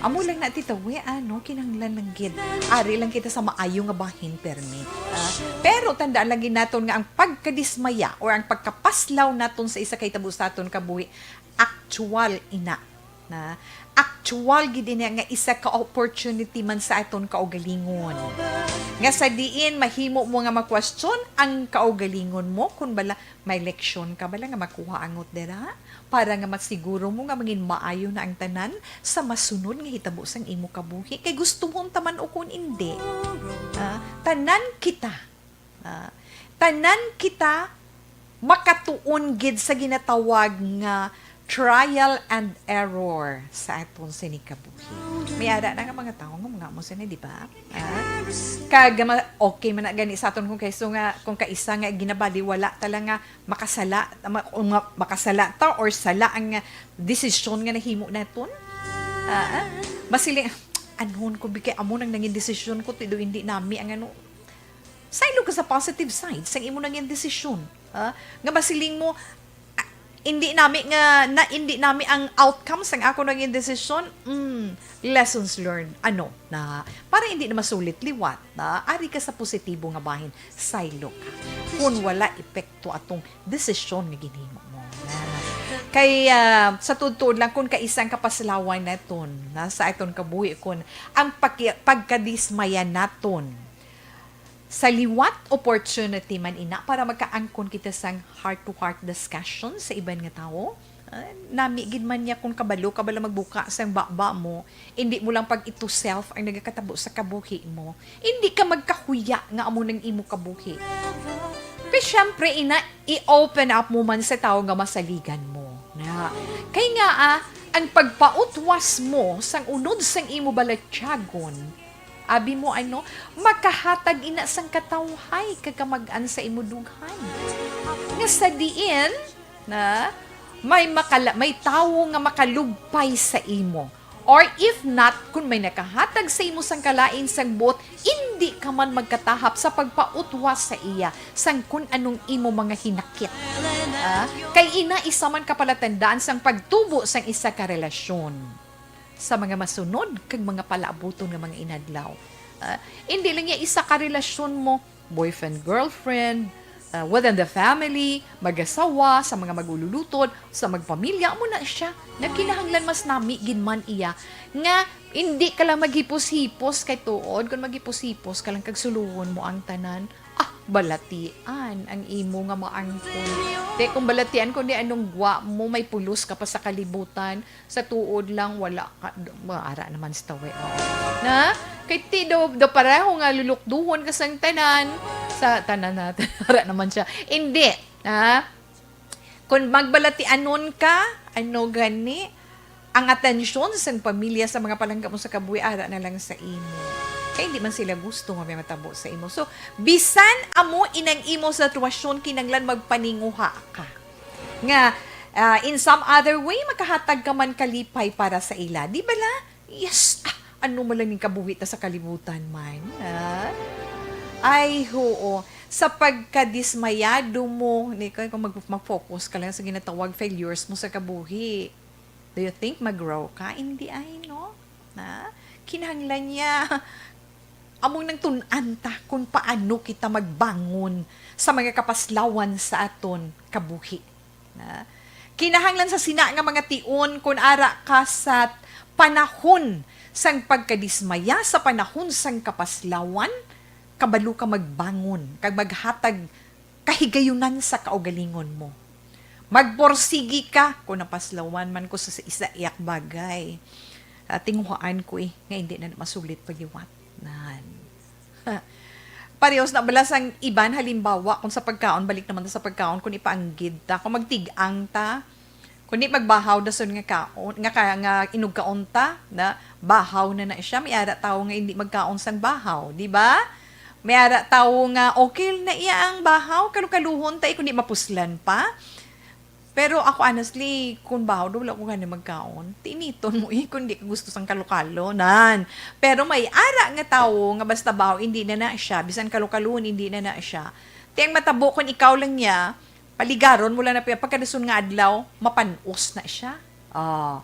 Amo lang na, tita, we, ano, kinahanglan lang gid. Ari lang kita sa maayo nga bahin, permi. Ah, pero tandaan lang gid naton nga ang pagkadismaya or ang pagkapaslaw naton sa isa ka hitabo sa aton kabuhi, actual ina. Na, actual gid ina nga isa ka opportunity man sa aton kaugalingon. Nga sa diin mahimo mo nga makwestiyon ang kaugalingon mo kung bala may leksyon ka bala nga makuha angot dira, para nga masiguro mo nga mangin maayo na ang tanan sa masunod nga hitabo sang imo kabuhi. Kay gusto mo unta man o kon indi, ah, tanan kita, ah, tanan kita makatuon gid sa ginatawag nga trial and error sa aton sini kabuhi. May ara na nga mga tawo nga mga mo sini, di ba? Ah? Kag ma-, okay man na gani sa aton kung kaiso nga, kung kaisa nga ginabaliwala ta lang nga makasala, ma-, o nga makasala ta or sala ang, ah, desisyon nga nahimo naton. Ah, ah. Masiling, "Anhon ko, bi, kay amo nang nangin desisyon ko, tido hindi nami ang ano." Saylo ka sa positive side sang imo nangin desisyon. Ah, nga masiling mo, "Ah, hindi nami nga, na, hindi nami ang outcome sang ako nangin desisyon." Mm, lessons learned. Ano? Na, para hindi na masulit liwat, na, ari ka sa positibo nga bahin, saylo ka. Kung wala epekto atong desisyon nga ginhimo mo. Na. Kay, ah, sa tuod-tuod lang, kung kaisa ang kapaslawan naton, na, sa aton kabuhi, kung ang pagki-, pagkadismaya naton, sa liwat opportunity man ina para magkaangkon kita sang heart-to-heart discussion sa iban nga tawo. Ah, nami gid man niya kung kabalo ka bala magbuka sang baba mo, indi mo lang pag ito self ang nagakatabo sa kabuhi mo. Indi ka magkahuya nga amo nang imo kabuhi. Kay syempre, ina, i-open up mo man sa tawo nga masaligan mo. Na, kay nga, ah, ang pagpautwas mo sang unod sang imo balatyagon, abi mo, ano, makahatag ina sang katawhay kag kamag-an sa imo dughan. Nga sa diin, na, may makala-, may tawo nga makalugpay sa imo. Or if not, kung may nakahatag sa imo sang kalain sang buot, indi ka man magkatahap sa pagpautwas sa iya sang kun anong imo mga hinakit. Ah, kay ina isa man ka palatandaan sang pagtubo sang isa ka relasyon sa mga masunod kag mga palaabuton nga mga inadlaw. Ah, indi lang niya isa ka relasyon mo, boyfriend, girlfriend, ah, within the family, mag-asawa, sa mga magululutod, sa magpamilya, amo na siya. Nagkinahanglan mas nami gid man iya nga hindi ka lang maghipos-hipos kay tuod, kung maghipos-hipos ka lang kag suluhon mo ang tanan, ah, balatian ang imo nga maangkon. Te, kung balatian ko ni anong gwa mo, may pulos ka pa sa kalibutan, sa tuod lang, wala ka, d-, maara naman sa tawi, oh. Na? Kay ti do, do pareho nga lulukduhon ka sang tanan, sa tanan natin, ara naman siya. Hindi, ha? Kung magbalatianon ka, ano gani, Ang atensyon sang pamilya sa mga palangga mo sa kabuhi ara na lang sa imo. Kay hindi man sila gusto nga may matabo sa imo. So, bisan amo inang imo sitwasyon, kinahanglan magpaninguha ka. Nga, ah, in some other way, makahatag ka man kalipay para sa ila. Di bala? Yes! Ah, ano man lang ning kabuhi ta sa kalibutan man, ha? Ay, huo. Sa pagkadismayado mo, ni, kung mag-, mag-focus ka lang sa ginatawag failures mo sa kabuhi. Do you think mag-grow ka? Hindi ay, no? Na? Kinahanglan niya. Among nang tun-an ta kung paano kita magbangon sa mga kapaslawan sa aton kabuhi. Na? Kinahanglan sa sina nga mga tion, kung ara ka sa panahon sang pagkadismaya, sa panahon sang kapaslawan, kabalo ka magbangon, kag maghatag kahigayunan sa kaugalingon mo. Magporsigi ka kung napaslawan man ko sa, sa isa iyak bagay. Ah, tinguhaan ko eh, nga hindi na masulit pa liwat. Nan. Parehos na bala sang iban, halimbawa, kung sa pagkaon, balik naman ta sa pagkaon, kung ipaanggid ta, kung magtig-ang ta, kung di magbahaw dason nga kaon, nga ka-, nga inugkaon ta, na bahaw na na siya, may ara tawo nga hindi magkaon sang bahaw, di ba? May ara tawo nga okay na iya ang bahaw, kalukaluhon ta, eh, kung di mapuslan pa. Pero ako, honestly, kung bahaw daw, wala ko gani magkaon. Tiniton mo, eh, kung di ka gusto sang kalokalo, nan. Pero may ara nga tawo nga basta bahaw, hindi na na siya. Bisan kalokaluhon, hindi na na siya. Ti ang matabo, kung ikaw lang niya, paligaron mo lang na pagkadason nga adlaw, mapanos na siya. Ah.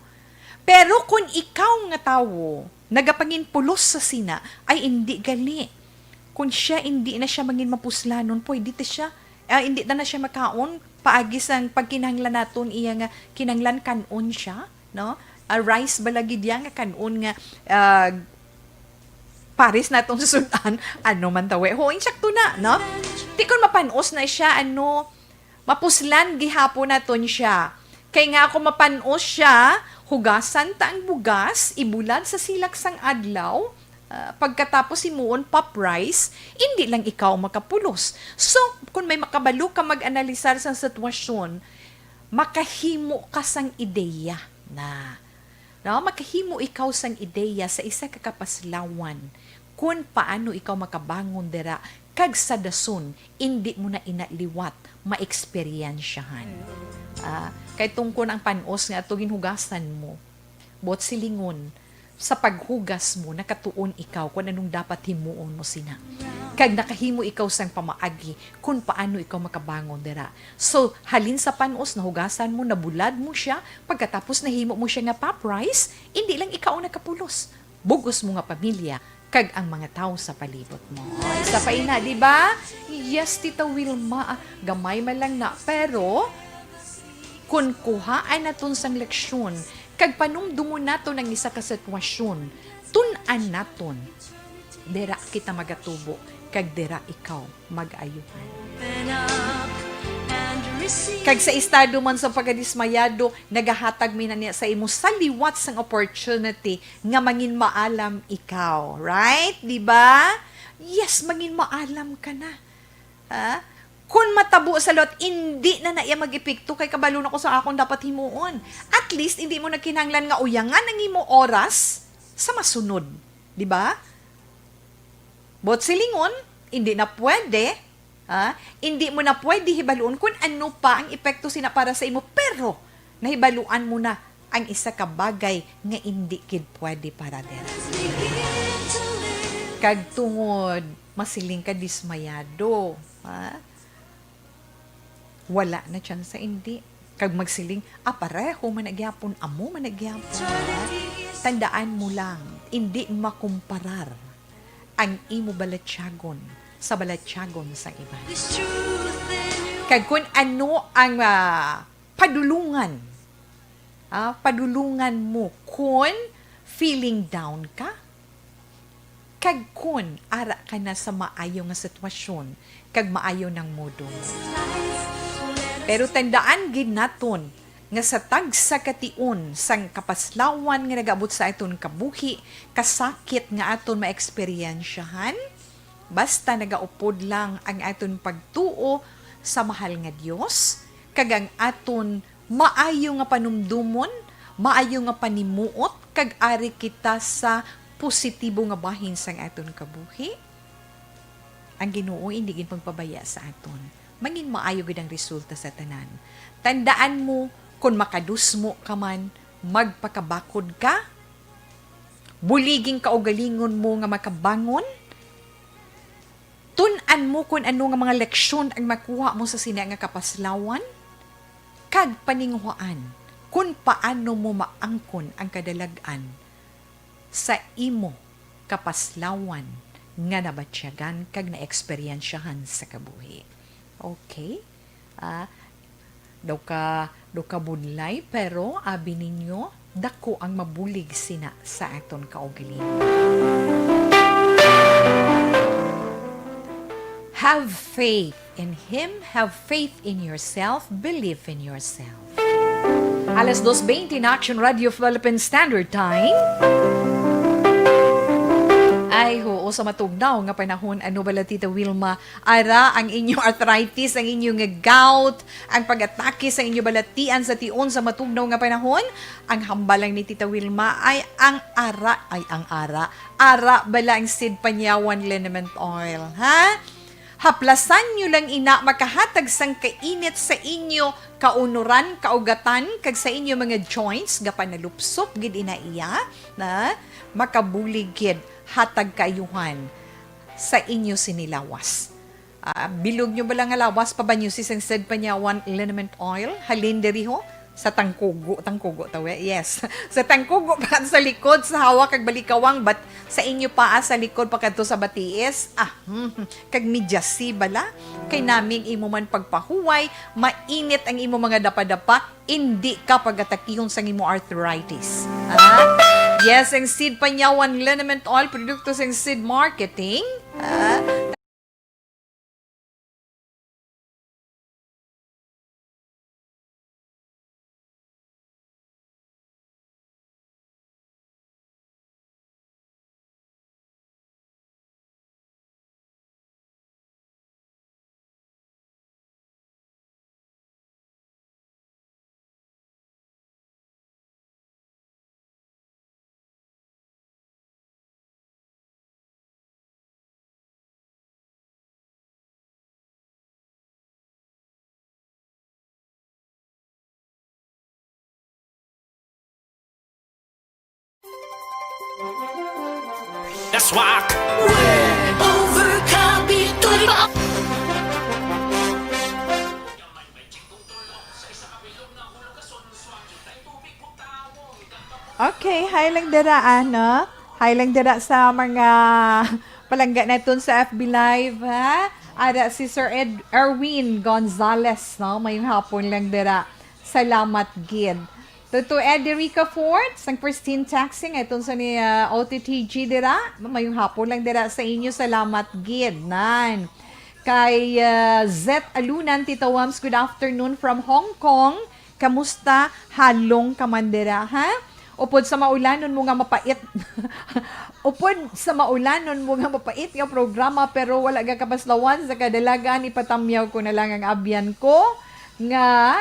Pero kung ikaw nga tawo, nagapanginpulos sa sina, ay hindi gali. Kung siya, hindi na siya mangin mapuslanon, pwede ta siya, ah, hindi na na siya makaon, paagi sang pagkinahanglan naton iya nga kinahanglan kan-on siya, no? Ah, rice bala gid iya nga kan-on nga, ah, pares naton susudan, ano man tawe. Ho, insakto na, no? Ti kon mapanos na siya, ano, mapuslan gihapon naton siya. Kay nga ako mapanos siya, hugasan ta ang bugas, ibulad sa silak sang adlaw, ah, pagkatapos himuon pop rice, indi lang ikaw makapulos. So, kung may makabalo ka mag-analisar sang sitwasyon, makahimo ka sang ideya na, no? Makahimo ikaw sang ideya sa isa ka kapaslawan kon paano ikaw makabangon dira, kag sa dason, indi mo na ina liwat maeksperyensyahan. Ah, kay tungkol ang panos nga ato ginhugasan mo, buot silingon, sa paghugas mo, nakatuon ikaw kung anong dapat himuon mo sina. Kag nakahimo ikaw sang pamaagi kung paano ikaw makabangon dira. So, halin sa panos, nahugasan mo, nabulad mo siya, pagkatapos nahimo mo siya nga pop rice, indi lang ikaw ang nakapulos. Bug-os mo nga pamilya, kag ang mga tawo sa palibot mo. Isa pa ina, di ba? Yes, Tita Wilma, ah, gamay man lang na, pero kun kuhaan naton sang leksyon, kag panumdumon naton ang isa ka sitwasyon, tun-an naton, dira kita magatubo, kag dira ikaw mag-ayuhan. Kag sa estado man sa pagkadismayado, nagahatag mi na niya sa imo sa liwat sang opportunity nga mangin maalam ikaw. Right? Di ba? Yes, mangin maalam ka na. Ha? Kung matabo sa lot, hindi na na iya mag-epekto kay kabalo na ko sa akong dapat himuon. At least, hindi mo na kinahanglan nga uyangan ang imo oras sa masunod. Di ba? Buot silingon, hindi na pwede, ha? Hindi mo na pwede hibaluon kung ano pa ang epekto sina para sa imo, pero nahibaluan mo na ang isa ka bagay nga indi gid pwede para dira. Kag tungod masiling ka dismayado, ha? Wala na chance sa indi. Kag magsiling, "Ah, pareho man na gyapon, amo man na gyapon." Tandaan mo lang, indi makumparar ang imo balatyagon sa balatyagon sa iban. Kag kun ano ang, ah, padulungan, ah, padulungan mo kun feeling down ka, kag kun ara ka na sa maayo nga sitwasyon kag maayo nang mood mo. Pero tandaan gid naton nga sa tagsa ka tion sang kapaslawan nga nagaabot sa aton kabuhi, kasakit nga aton maeksperyensyahan, basta nagaupod lang ang aton pagtuo sa mahal nga Dios kag ang aton maayo nga panumdomon, Maayo nga panimuot kag ari kita sa positibo nga bahin sang aton kabuhi. Ang Ginoo indi gid magpabaya sa aton. Mangin maayo gid ang resulta sa tanan. Tandaan mo, kon makadusmo ka man, magpakabakod ka, buliging kaugalingon mo nga makabangon, tun-an mo kon ano nga mga leksyon ang makuha mo sa sina nga kapaslawan, kag paninguhaan kon paano mo maangkon ang kadalag-an sa imo kapaslawan nga nabatyagan kag naeksperyensyahan sa kabuhi. Okay? Ah, daw ka, daw ka budlay, pero abi ninyo, dako ang mabulig sina sa aton kaugalingon. Have faith in Him, have faith in yourself, believe in yourself. Alas dos veinte na, Action Radio Philippine Standard Time. Ay, huo sa matugnaw nga panahon. Ano bala, Tita Wilma? Ara ang inyo arthritis, ang inyo nga gout, ang pag-atake sa inyo balatian sa tion sa matugnaw nga panahon? Ang hambal lang ni Tita Wilma ay ang ara, ay ang ara. Ara bala ang Seed Panyawan Liniment Oil, ha? Haplasan nyo lang ina makahatag sang kainit sa inyo kaunuran, kaugatan, kag sa inyo mga joints, gapanalupsop gid ina iya, na makabulig gid hatag kaayuhan sa inyo sini lawas. Ah, bilog nyo bala nga lawas, pabanyo si sang Seed Panyawan Liniment Oil, halin diri ho, sa tangkugo, tangkugo taw, eh? Yes. Sa tangkugo pa sa likod, sa hawak kag balikawang, but sa inyo paa sa likod pakadto sa batiis, ah, hmm, kag medyas bala. Kay naming imo man pagpahuway, mainit ang imo mga dapadapa, indi ka pagatakihon sang imo arthritis. Ah? Yes, ang Seed Panyawan Liniment Oil, produkto sang Seed Marketing. Ah? That's why. Overcome, Bitoy. Okay, hi lang dira, ano? Hi lang dira sa mga palangga naton sa F B Live, ha? Ara si Sir Ed-, Erwin Gonzalez, no? Mayong hapon lang dira. Salamat gid. To, to Eddie Ricafort, sang Pristine Taxi, nga iton sa ni, ah, O T T G dira. Mayong hapon lang dira sa inyo. Salamat gid, nan. Kay, ah, Zet Alunan, Tita Wams, good afternoon from Hong Kong. Kamusta? Halong ka man dira, ha? Upod sa maulanon mo nga mapait. Upod sa maulanon mo nga mapait nga programa, pero wala ka kapaslawan sa kadalagan, ipatamyaw ko na lang ang abyan ko nga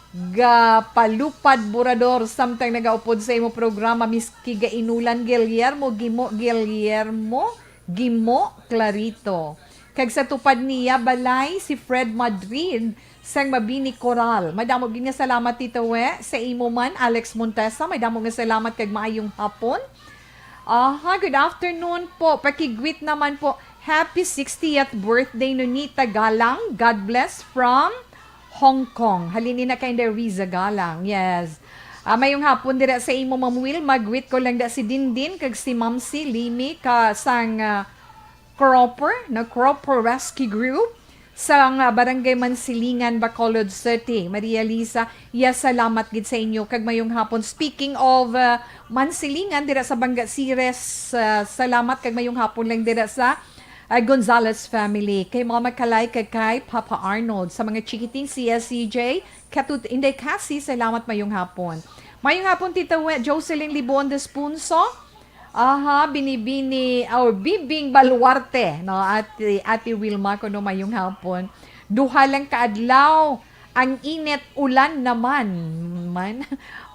gapalupad burador samtang nagaupod sa imo programa, miski gainulan, Guillermo, Gimo, Guillermo, Gimo, Clarito. Kag sa tupad niya balay si Fred Madrid sang Mabini Coral. Madamo gid nga salamat, Tito We, sa imo man, Alex Montesa. Madamo nga salamat kag maayong hapon. Aha, good afternoon po. Pakigwit naman po. Happy sixtieth birthday, Nonita Galang. God bless from Hong Kong. Halin ni na kay Riza Galang. Yes. Ah, mayong hapon dira sa imo, Ma'am Wilma. Greet ko lang da si Dindin kag si Ma'am si Limi ka sang, ah, Cropper, no? Cropper Rescue Group sa nga Barangay Mansilingan, Bacolod City. Maria Lisa, yes, salamat gid sa inyo kag mayong hapon. Speaking of, uh, Mansilingan, dira sa Banga Ceres, uh, salamat kag mayong hapon lang dira sa, uh, Gonzalez family. Kay Mama Kalay kag kay Papa Arnold. Sa mga chikiting, C S C J, Katut Inday Cassie, salamat, mayong hapon. Mayong hapon, Tita We-, Jocelyn Libon Despunso. Aha, Binibini, or Bibing Baluarte, no? Ate, Ate Wilma, kuno mayong hapon. Duha lang ka adlaw, Ang init, ulan naman. Man.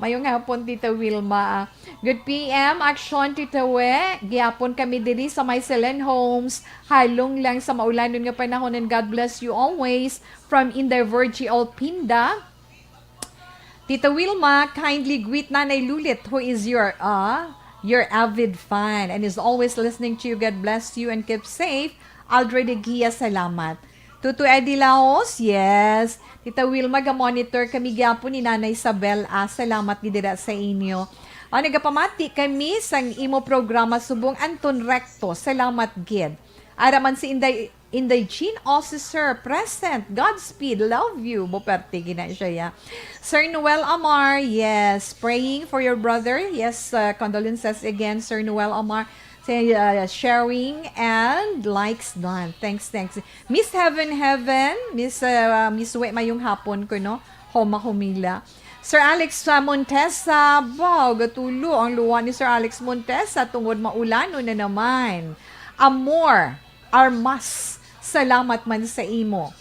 Mayong hapon, Tita Wilma. Good P M, Aksyon, Tita We. Gihapon kami diri sa may Selen Homes. Halong lang sa maulanon nga panahon, and God bless you always. From Inday Virgie Olpinda. Tita Wilma, kindly greet Nanay Lulit, who is your, uh, your avid fan and is always listening to you. God bless you and keep safe. Aldred Eguia, salamat. Tutu Eddie Laos, yes. Tita Wilma, ga-monitor kami gyapon ni Nanay Isabel. Ah, salamat gid dira sa inyo. Ah, nagapamati kami sang imo programa subong Anton Recto. Salamat gid. Ara man si Inday, Inday Jean Officer present. Godspeed, love you. Bo, perte gina siya, ya. Sir Noel Amar, yes. Praying for your brother. Yes, uh, condolences again, Sir Noel Amar. Say, uh, sharing and likes done. Thanks, thanks. Miss Heaven Heaven, Miss, uh, Miss We, mayong hapon ko, no? Homa humila. Sir Alex, uh, Montesa, wow, gatulo ang luwa ni Sir Alex Montesa tungod maulanon na naman. Amor, Armas, salamat man sa imo.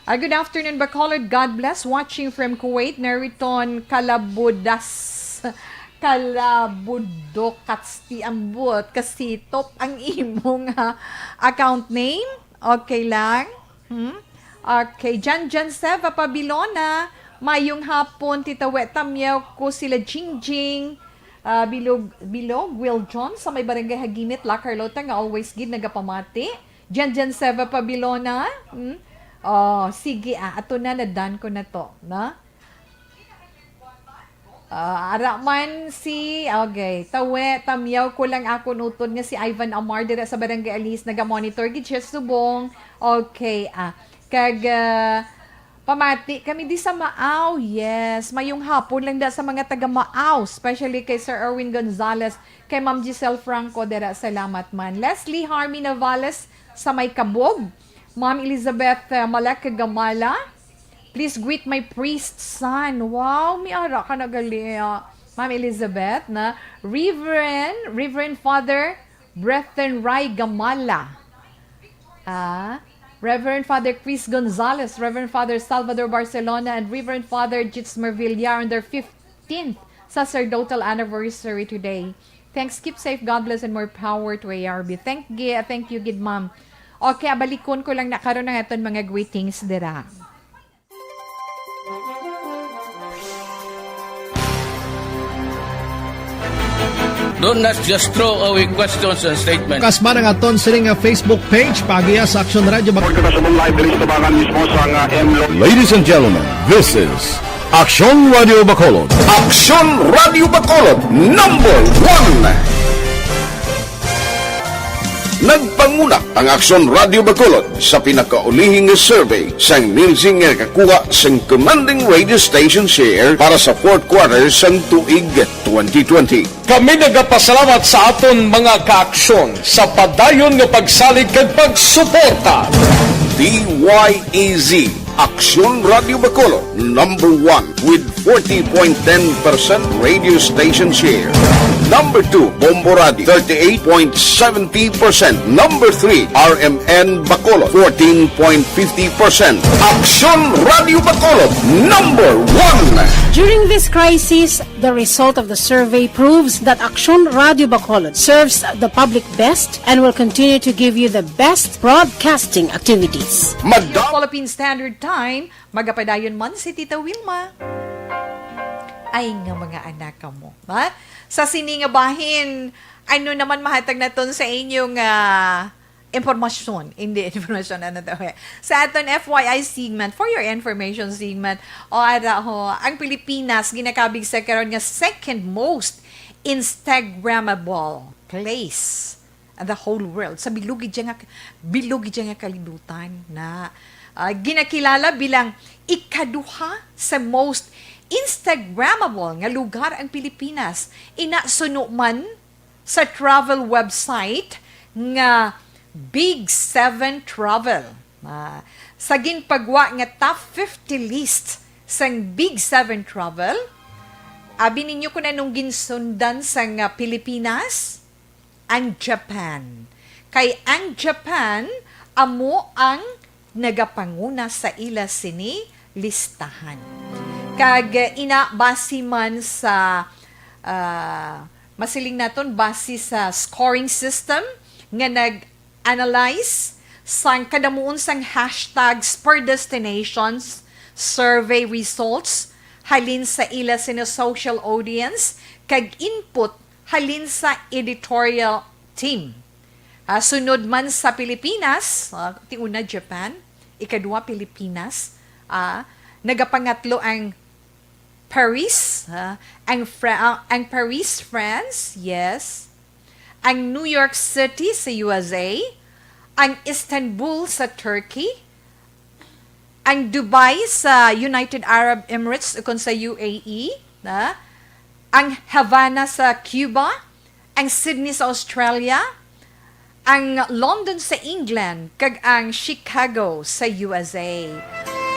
Uh, good afternoon, Bacolod. God bless. Watching from Kuwait, Neriton Kalabudas. Kalabudok, Katsti, ambot, Kasitop ang imo nga account name. Okay lang? Hmm? Okay, Jan Jan Seva Pabilona. Mayong hapon, Tita We, tamyaw ko sila Jingjing, ah, Bilog, Bilog, Will John sa may Barangay Hagimit, La Carlota, nga always gid nagapamati. Jan Jan Seva Pabilona. Hmm? Oh, sige, ah, ato na, nadan ko na to, na? Ah, ara man si, okay, tawe, tamyaw ko lang akon utod nga si Ivan Amar dira sa Barangay Aliz, naga-monitor gid siya subong. Okay, ah, kag, ah, pamati kami di sa Maaw. Yes, mayong hapon lang da sa mga taga Maaw, especially kay Sir Erwin Gonzalez, kay Ma'am Giselle Franco dira, salamat man. Leslie Harmy Navales sa may Kabog, Ma'am Elizabeth, ah, Malek Gamala, Please greet my priest son. Wow, may ara ka na gali, ah, Ma'am Elizabeth, na Reverend, Reverend Father Brethren Ray Gamala. Ah, Reverend Father Chris Gonzalez, Reverend Father Salvador Barcelona, and Reverend Father Jits Mervillar on their fifteenth sacerdotal anniversary today. Thanks, keep safe, God bless, and more power to A R B. Thank, gi-, thank you, gid, ma'am. Okay, abalikon ko lang na karon ang aton mga greetings dira. Don't, let's just throw away questions and statements. Kasman ang aton sini nga Facebook page, pagiya sa Aksyon Radio Bac- Pagkakasabong live diri sa tabangan mismo sa nga M Lo- Ladies and gentlemen, this is Aksyon Radio Bacolod. Aksyon Radio Bacolod, number one. Nagpanguna ang Aksyon Radio Bacolod sa pinakaulihing survey sang Nielsen nga nakakuha sang commanding radio station share para sa fourth quarter sang tuig twenty twenty. Kami nagapasalamat sa aton mga kaaksyon sa padayon nga pagsalig kag pagsuporta. D Y E Z, Aksyon Radio Bacolod, number one with forty point ten percent radio station share. Number two, Bombo Radio, thirty-eight point seventy percent. Number three, R M N Bacolod, fourteen point fifty percent. Aksyon Radio Bacolod, number one. During this crisis, the result of the survey proves that Aksyon Radio Bacolod serves the public best and will continue to give you the best broadcasting activities. Madam- Philippine Standard Time, magapadayon man si Tita Wilma. Ay nga mga anak kamo, ha? Sa sini nga bahin, ano naman mahatag naton sa inyo nga impormasyon? Hindi impormasyon, ano to, eh. Sa aton F Y I segment, for your information segment, o ara ho, ang Pilipinas ginakabig sa karon nga second most Instagrammable place in the whole world. Sa bilog gid nga, bilog gid nga kalibutan na, ah, ginakilala bilang ikaduha sa most Instagrammable nga lugar ang Pilipinas. Ina suno man sa travel website nga Big Seven Travel. Ah, sa ginpagwa nga top fifty list sang Big Seven Travel, abi ninyo kung anong ginsundan sang, ah, Pilipinas? Ang Japan. Kay ang Japan amo ang nagapanguna sa ila sini listahan. Kag, eh, ina, base man sa, ah, masiling naton, base sa scoring system nga nag-analyze sang kadamuon sang hashtags per destinations, survey results halin sa ila sina social audience, kag input halin sa editorial team. Ah, sunod man sa Pilipinas, ah, ti una Japan, ikaduha Pilipinas, ah, nagapangatlo ang Paris, ah, ang Fra-, ah, ang Paris, France, yes. Ang New York City sa U S A, ang Istanbul sa Turkey, ang Dubai sa United Arab Emirates ukon sa U A E, na? Ang Havana sa Cuba, ang Sydney sa Australia, ang London sa England, kag ang Chicago sa U S A.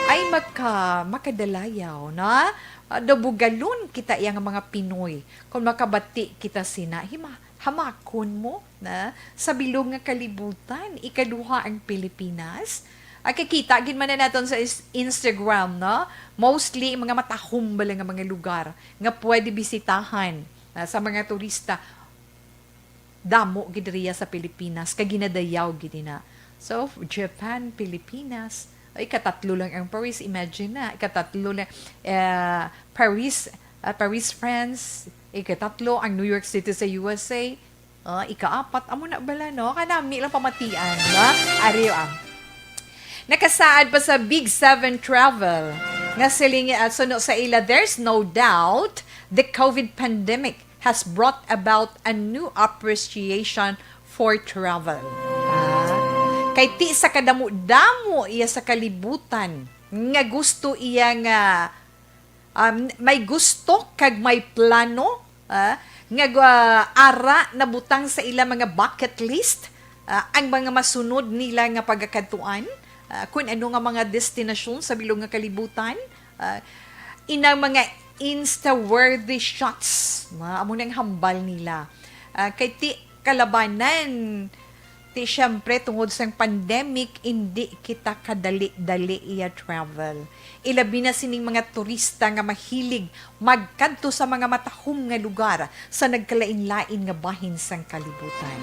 Ay, maka-, makadalayaw, na? Ah, daw bugalon kita iya nga mga Pinoy. Kung makabati kita sina, hima-, hamakon mo, na? Sa bilog nga kalibutan, ikaduha ang Pilipinas. Ay, kakita gid man na naton sa is-, Instagram, no? Mostly, mga matahom bala nga mga lugar nga pwede bisitahan, ah, sa mga turista. Damo gid riya sa Pilipinas, kag ginadayaw gid ina. So, Japan, Pilipinas, ay, ikatatlo lang ang Paris. Imagine na, ikatatlo lang, eh, Paris, ah, Paris, France, ikatatlo ang New York City sa U S A. Ah, ikaapat, amo na bala, no? Kanami lang pamatian, no? Ari, ah. Nakasaad pa sa Big Seven Travel nga siling, ah, suno sa ila, there's no doubt the COVID pandemic has brought about a new appreciation for travel. Ah, kay ti sa kadamo-damo iya sa kalibutan nga gusto iya nga, um, may gusto kag may plano, ah, nga, ah, ara nabutang sa ila mga bucket list, ah, ang mga masunod nila nga pagakadtuan, ah, kun ano nga mga destinasyon sa bilog nga kalibutan, ah, inang mga Insta-worthy shots, na amo nang hambal nila. Ah, kay ti kalabanan, ti siyempre, tungod sang pandemic, indi kita kadali-dali iya travel. Ilabi na sining mga turista nga mahilig magkadto sa mga matahom nga lugar sa nagkalain-lain nga bahin sang kalibutan.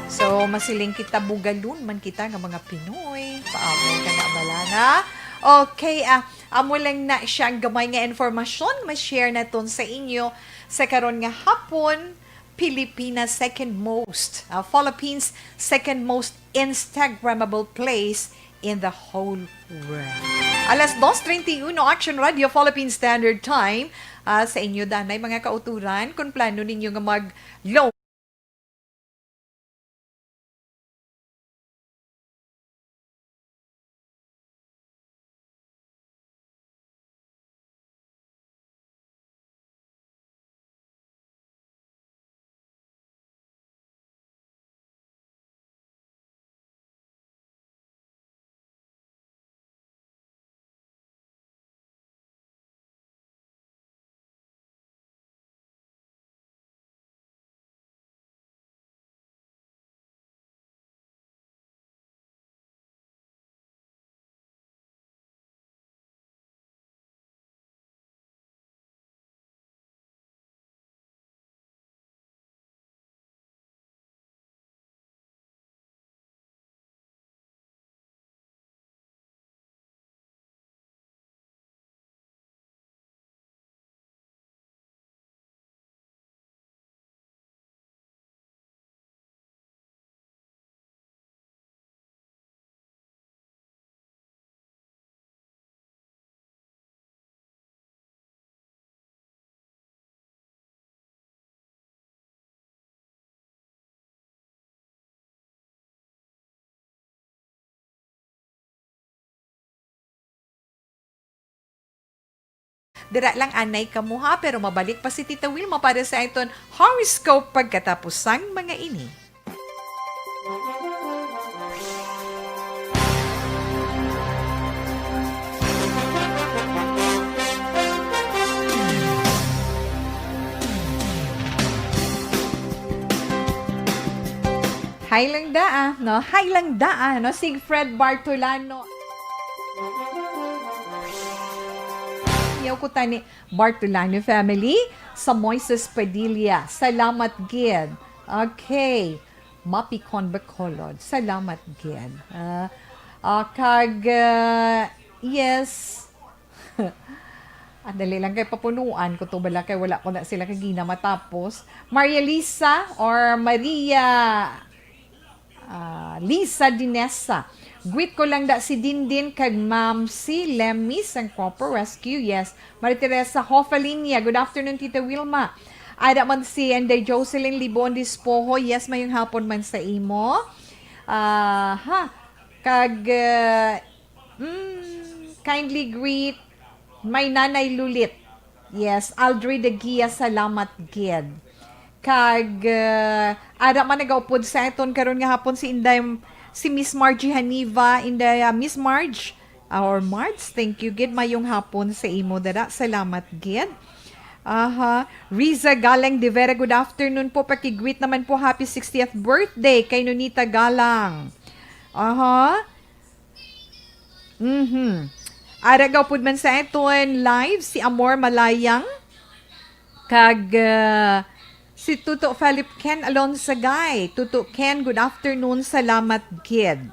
So, masiling kita, bugalon man kita nga mga Pinoy. Paamo ka na bala na? Okay, ah, amo lang na siya ang gamay nga informasyon ma-share naton sa inyo sa karon nga hapon. Pilipinas second most, ah, Philippines second most Instagrammable place in the whole world. Alas dos treinta y uno, Action Radio Philippine Standard Time. Ah, sa inyo, danay mga kauturan, kung plano ninyo nga mag-loan, Dira lang anay kamo, ha, pero mabalik pa si Tita Wilma para sa aton horoscope pagkatapos sang mga ini. Hi lang daa, no? Hi lang daa, no? Sig Fred Bartolano. Kuta ni Bartolano family sa Moises Padilla. Salamat gid. Okay. Mapikon Bacolod. Salamat gid. Ah, ah, kag, ah, yes. Ah, dali lang kay papunuan ko to bala kay wala ko na sila kagina matapos. Maria Lisa or Maria Ah, Lisa Dinesa. Greet ko lang da si Dindin kag Ma'am si Lemmy sang Proper Rescue. Yes. Maria Teresa Hofalinia. Good afternoon, Tita Wilma. Ada man si Inday Jocelyn Libon Dispoho. Yes, mayong hapon man sa imo. Ah, ha. Kag, ah, mm, kindly greet my Nanay Lulit. Yes, Aldri de Gia, salamat gid. Kag, ah, ada man nagaupod sa aton karon nga hapon si Inday, si Miss Margie Haniva, Inday, ah, Miss Marge, ah, or Marge, thank you gid. Mayong hapon sa imo dara. Salamat gid. Aha. Riza Galang de Vera, good afternoon po. Paki-greet naman po, happy sixtieth birthday kay Nonita Galang. Aha. Mhm. Ara gaw pud man sa aton live si Amor Malayang kag, ah, si Tuto Philip Ken Alonsagay. Tuto Ken, good afternoon. Salamat gid.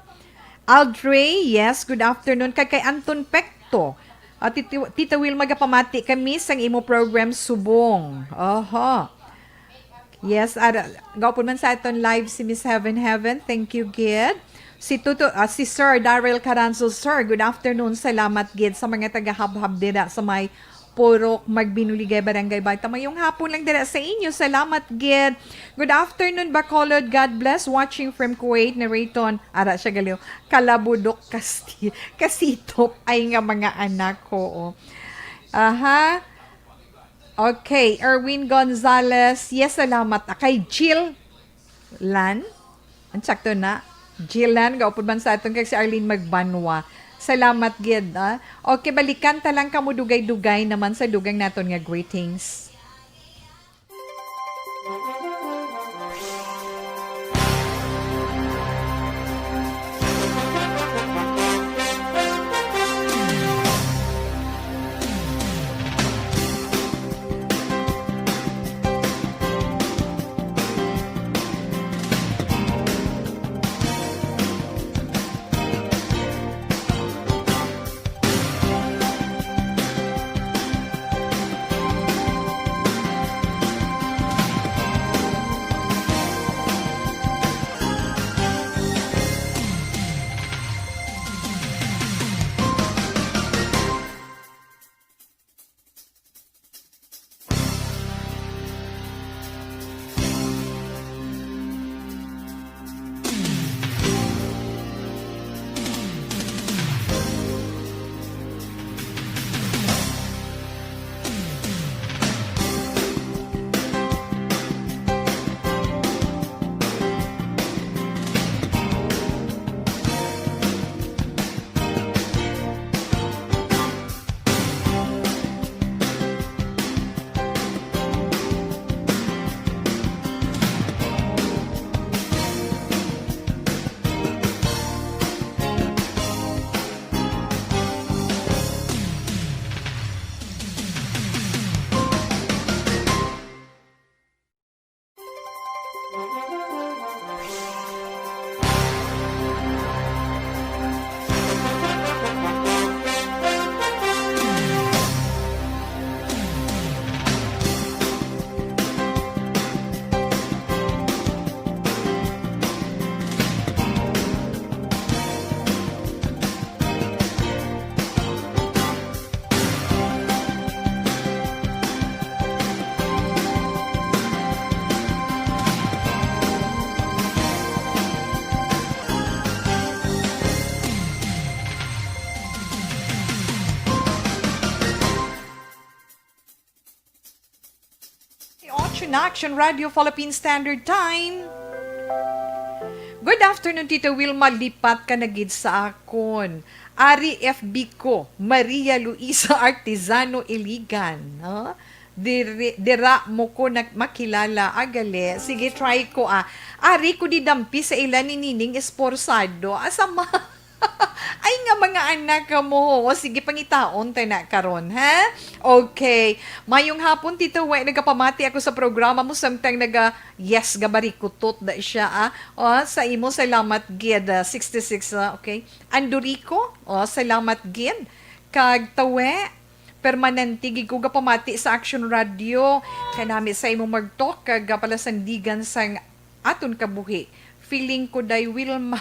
Aldre, yes, good afternoon. Kag kay Anton Pecto, ah, Tito, Tita Wilma, gapamati kami sang imo program subong. Oho. Yes, ara, gaupon man sa aton live si Miss Heaven Heaven. Thank you gid. Si Tuto, ah, si Sir Daryl Caranzo. Sir, good afternoon. Salamat gid sa mga taga-Habhab dira sa may Purok Magbinuligay, Barangay Baita. Mayong hapon lang dira sa inyo. Salamat gid. Good afternoon, Bacolod. God bless. Watching from Kuwait. Narraton. Ara siya galiw. Kalabudok, kasti, kasitop ay nga mga anak ko. Oh. Aha. Okay, Erwin Gonzalez. Yes, salamat. Ah, kay Jill Lan. Ang sakto na. Jill Lan, gaupod man sa aton kag si Arlene Magbanwa. Salamat gid, ah. Okay, balikan ta lang kamo dugay-dugay naman sa dugang naton nga greetings. Action, Action Radio Philippine Standard Time. Good afternoon, Tita Wilma. Lipat ka na gid sa akon. Ari F B ko, Maria Luisa Artizano Iligan. No? Diri, dira mo ko nag-, makilala. Agali. Sige, try ko, ah. Ari ko didampi sa ila ni Nining Esposado. Asa ma-, Ay nga mga anak ka mo. O, sige, pangitaon ta na karon, ha? Okay. Mayong hapon, Tito We. Nagapamati ako sa programa mo, samtang naga, yes, gabarikutot da siya, ah. O, sa imo, salamat gid, ah, sixty-six, ah, okay. Andurico, o, salamat gid. Kag Tawe, permanente gid ko gapamati sa Action Radio. Kanami sa imo magtok kag palasandigan sang aton kabuhi. Feeling ko, Day Wilma.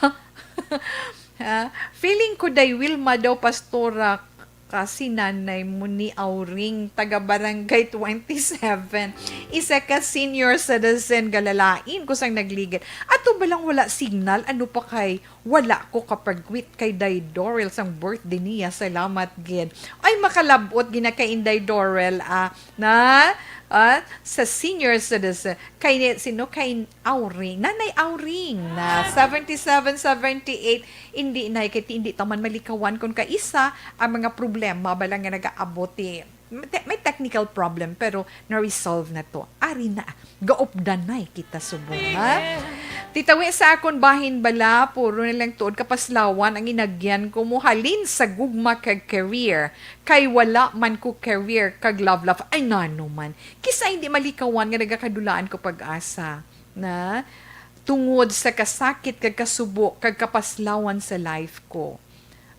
Ha? Feeling ko, Day Wilma daw, pastora, kasi nanay mo ni Auring, taga Barangay twenty-seven. Isa ka senior citizen, galalain ko sang nagligid. Ato ba lang wala signal? Ano pa kay wala ko kapagwit kay Day Dorel sang birthday niya? Salamat gid. Ay, makalabot gina kay Inday Dorel, ah, na, ah, sa senior citizen. Kay ni, sino? Kay Auring. Nanay Auring na seventy-seven, seventy-eight. Hindi na, kay ti-, hindi taman malikawan kung kaisa ang mga problema ba lang nga nagaabot, eh. May te-, may technical problem, pero na-resolve na to. Ari na, gaupdanay kita subong, ha? Titawi sa akon bahin bala, puro na lang tuod kapaslawan ang inagyan ko mo halin sa gugma kag career. Kay wala man ko career kag love life. Ay, nano man. Kisa hindi malikawan nga nagakadulaan ko pag-asa na tungod sa kasakit kag kasubo kag kapaslawan sa life ko.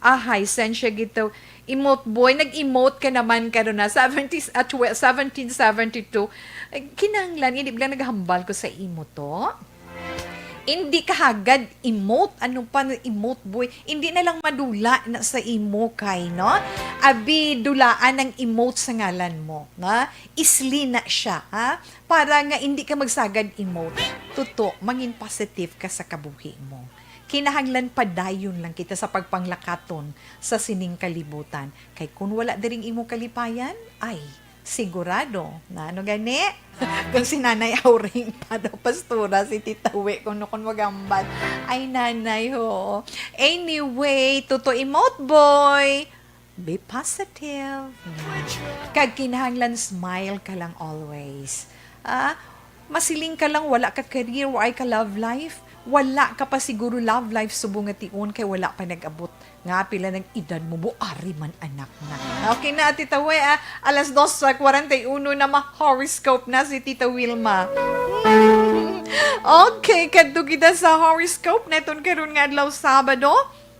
Ahay, sensya gid to. Emote boy, nag-emote ka naman karon na. Seventies, ah, twe-, seventeen seventy-two. Ay, kinahanglan, hindi lang naghambal ko sa imo to. Hindi ka hagad emote. Ano pa na emote boy? Hindi na lang madula na sa imo kay, no? Abi, dulaan ang emote sa ngalan mo, na? Isli na siya, ha? Para nga hindi ka magsagad emote. Tuto, mangin positive ka sa kabuhi mo. Kinahanglan padayon lang kita sa pagpanglakaton sa sining kalibutan. Kay kun wala diring imo kalipayan, ay, sigurado na ano gani? Kung si Nanay Auring pa daw, pastora, si Tita We, kung nukon magambal. Ay, Nanay, ho. Anyway, tuto emote boy. Be positive. Kag kinahanglan smile ka lang always. Ah, masiling ka lang, wala ka career, wala ka love life, wala ka pa siguro love life subong nga tion kay wala pa nag-abot nga pila nang edad mo, buari man anak na. Okay na, Tita We, ah, alas dos sa kwarenta y uno na, ma-horoscope na si Tita Wilma. Okay, kadto kita sa horoscope naton karon nga adlaw, Sabado.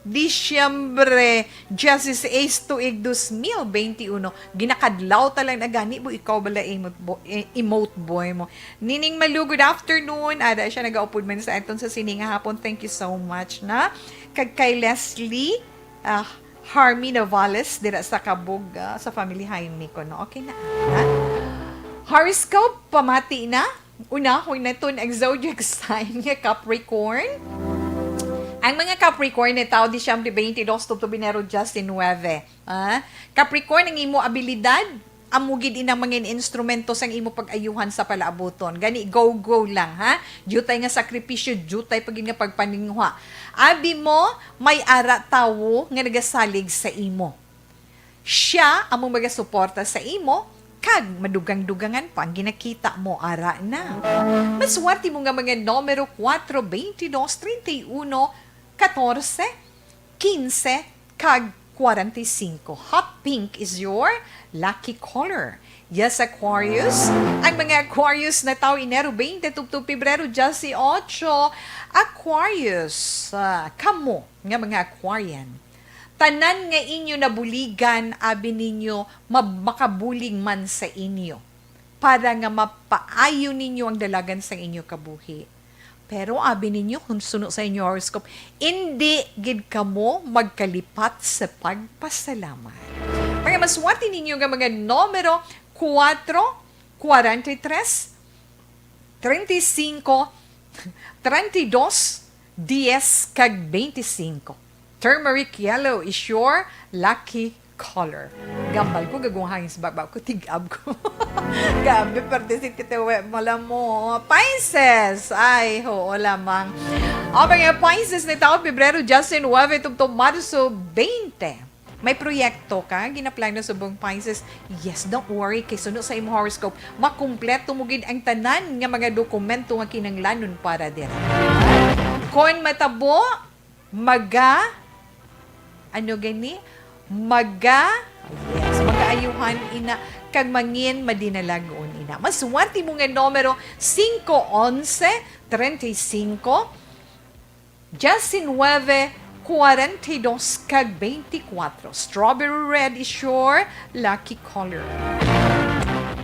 Disyembre dieciséis, tuig dos mil beinti uno. Ginakadlaw ta lang na gani, bo, ikaw bala emote bo-, eh, emote boy mo. Nining Malu, good afternoon. Ada siya nagaupod man sa aton sa sini nga hapon. Thank you so much, na. Kag kay Leslie, ah, Harmy Navales, dira sa Kabug, ah, sa family Jaime ko, no? Okay na, ha? Horoscope, pamati na. Unahon naton ang zodiac sign nga Capricorn. Ang mga Capricorn natawo Disyembre twenty-dos tubtob Enero diyes nuwebe. Ah, Capricorn, ang imo abilidad, amo gid inang mga instrumento sang imo pag-ayuhan sa palaabuton. Gani, go, go lang, ha? Diutay nga sakripisyo, diutay pa gid nga pagpaninguha. Abi mo, may ara tawo nga nagasalig sa imo. Siya amo magasuporta sa imo, kag madugang-dugangan pa ang ginakita mo, ara na. Maswerte mo nga mga numero, kuwatro, beintidos, treinta y uno, katorse, kinse, kag kwarenta y singko. Hot pink is your lucky color. Yes, Aquarius. Ang mga Aquarius natawo Enero twenty tubtob Pebrero dieciocho. Aquarius, ah, kamo nga mga Aquarian. Tanan nga inyo nabuligan, abi ninyo, mab-, makabulig man sa inyo, para nga mapaayo ninyo ang dalagan sang inyo kabuhi. Pero abi ninyo, kung suno sa inyo horoscope, indi gid kamo magkalipat sa pagpasalamat. Mga maswerte ninyo nga mga numero, kuwatro, kwarenta y tres, treinta y cinco, treinta y dos, dies, kag beintisinko. Turmeric yellow is your lucky color. Gambal ko, gagong hangin sa baba ko, tig-ab ko. Grabe, perte si Tita We, mala mo. Pisces! Ay, oo lamang. O, mga Pisces, natawo Pebrero diecinuebe tubtob Marso twenty. May proyekto ka, ginaplano subong Pisces? Yes, don't worry, kay suno sa imo horoscope, makumpleto mo gid ang tanan nga mga dokumento nga kinahanglanon para dira. Kon matabo, maga, ano gani? Maga, yes, magaayuhan ina, kag mangin madinalag-on ina. Maswerte mo nga numero, singko, onse, treinta y cinco, diecinueve, cuarenta y dos, kag veinticuatro. Strawberry red is your lucky color.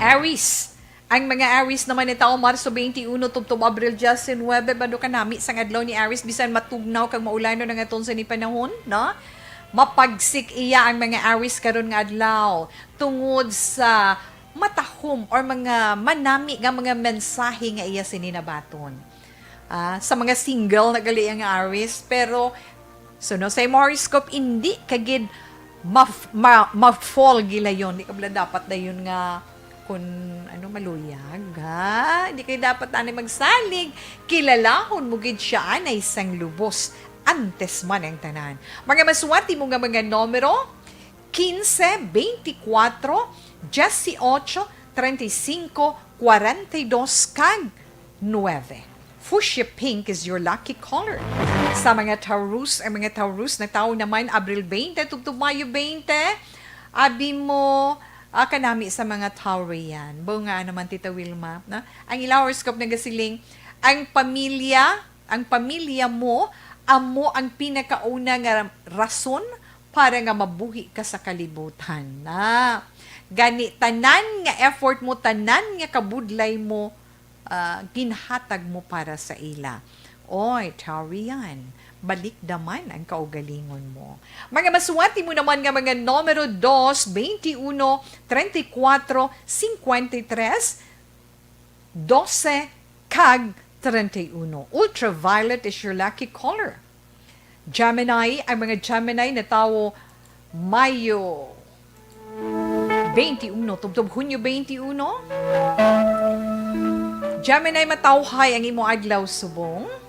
Aries. Ang mga Aries naman ni tawo Marso twenty-one tubtob Abril diecinueve, bado kanami sang adlaw ni Aries, bisan matugnaw kag maulanon ang aton sa ni panahon, no? Mapagsik iya ang mga Aries karon nga adlaw tungod sa matahom or mga manami nga mga mensahe nga iya sini nabaton. Ah, sa mga single na gali ang Aries, pero so, no, sa imo horoscope, hindi ka gid maf-, ma-, ma-fall gilayon. Di ka bala dapat dayon nga kun ano, maluyag, ha? Di kayo dapat anay magsalig. Kilalahon mo gid siya anay sang lubos antes man ang tanan. Mga maswerte mo nga mga numero, quince, veinticuatro, dieciocho, treinta y cinco, cuarenta y dos, kag nueve. Fuchsia pink is your lucky color. Sa mga Taurus, ang mga Taurus na tawo naman, Abril twenty tubtob Mayo twenty, abi mo, ah, kanami sa mga Taurian. Bo nga naman, Tita Wilma, na? Ang ila horoscope nagasiling, ang pamilya, ang pamilya mo, amo ang pinakauna nga rason para nga mabuhi ka sa kalibutan. Na, gani, tanan nga effort mo, tanan nga kabudlay mo, ah, ginhatag mo para sa ila. Oy, Taurian, balikda man ang kaugalingon mo. Mga maswerte mo naman nga mga numero dos, veintiuno, treinta y cuatro, cincuenta y tres, doce, kag treinta y uno. Ultraviolet is your lucky color. Gemini, ang mga Gemini na tawo Mayo twenty-uno, tubtob Hunyo twenty-uno. Gemini, matawhay ang imo adlaw subong.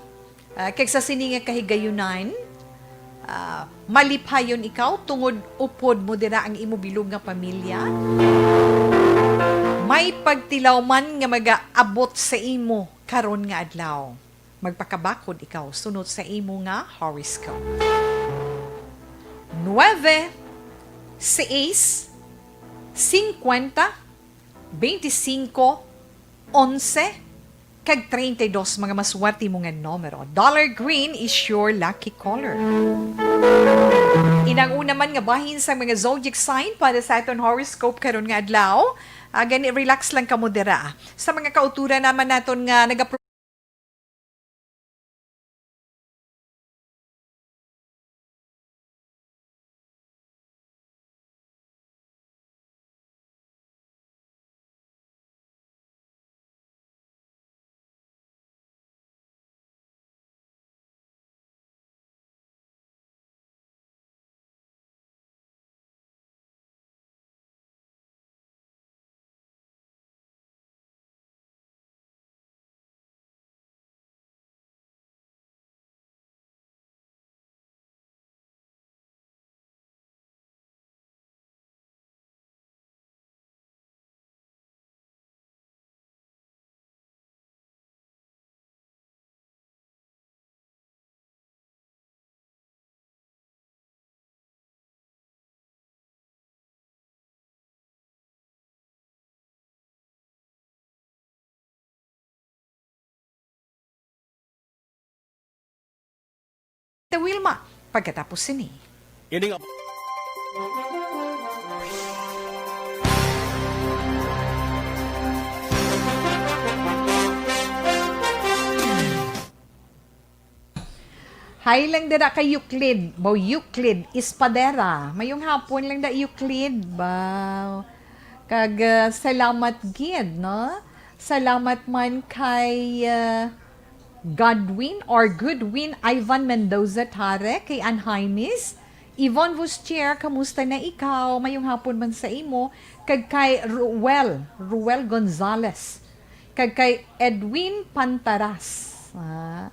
Ah, kag sa sini nga kahigayunan, ah, malipayon ikaw tungod upod mo dira ang imo bilog nga pamilya. May pagtilaw man nga magaabot sa imo karon nga adlaw. Magpakabakod ikaw sunod sa imo nga horoscope. Nuebe, seis, cincuenta, veinticinco, onse, kag treinta y dos, mga maswerte mo nga numero. Dollar green is your lucky color. Inang una man nga bahin sa mga zodiac sign para sa aton horoscope karon nga adlaw. Ah, gani, relax lang kamo dira. Sa mga kauturan naman naton nga naga- Tita Wilma, pagkatapos sini. Ini nga Hi lang dira kay Euclid. Bo, Euclid Espadera. Mayong hapon lang da, Euclid. Ba. Kag, ah, salamat gid, no? Salamat man kay, ah, Godwin or Goodwin Ivan Mendoza Tare, kay Ann Jaimes, Yvonne Vustier, kamusta na ikaw? Mayong hapon man sa imo. Kag kay Ruel, Ruel Gonzalez. Kag kay Edwin Pantaras. Ah,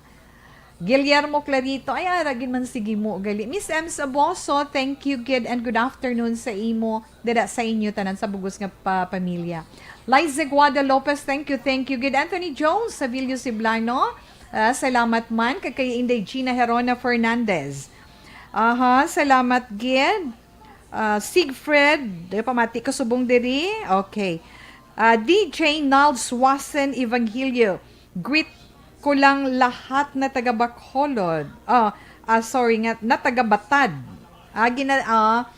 Guillermo Clarito, ay, ara gid man, sige mo gali. Miss M Saboso, thank you gid and good afternoon sa imo, dira sa inyo tanan sa bugos nga pa-, pamilya. Liza Guada Lopez, thank you, thank you gid. Anthony Jones, Savilio Siblano, ah, salamat man. Kag kay Inday Gina Herona Fernandez. Aha, salamat gid. Ah, Siegfried, di pamati ko subong diri. Okay. Ah, D J Nald Swasen Evangelio. Greet ko lang lahat na taga Bacolod. Ah, ah, sorry nga, na taga Batad. Ah, gina-, ah,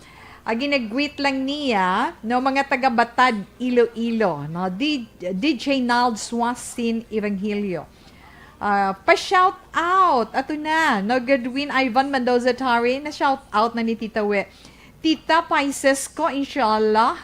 ah, gina-greet lang niya, no, mga taga Batad, Iloilo, no? D-, D J Nald Swasin Evangelio. Ah, pa-shout out. Ato na, no, Godwin Ivan Mendoza Tari, na-shout out na ni Tita We. Tita Pisces ko, inshallah.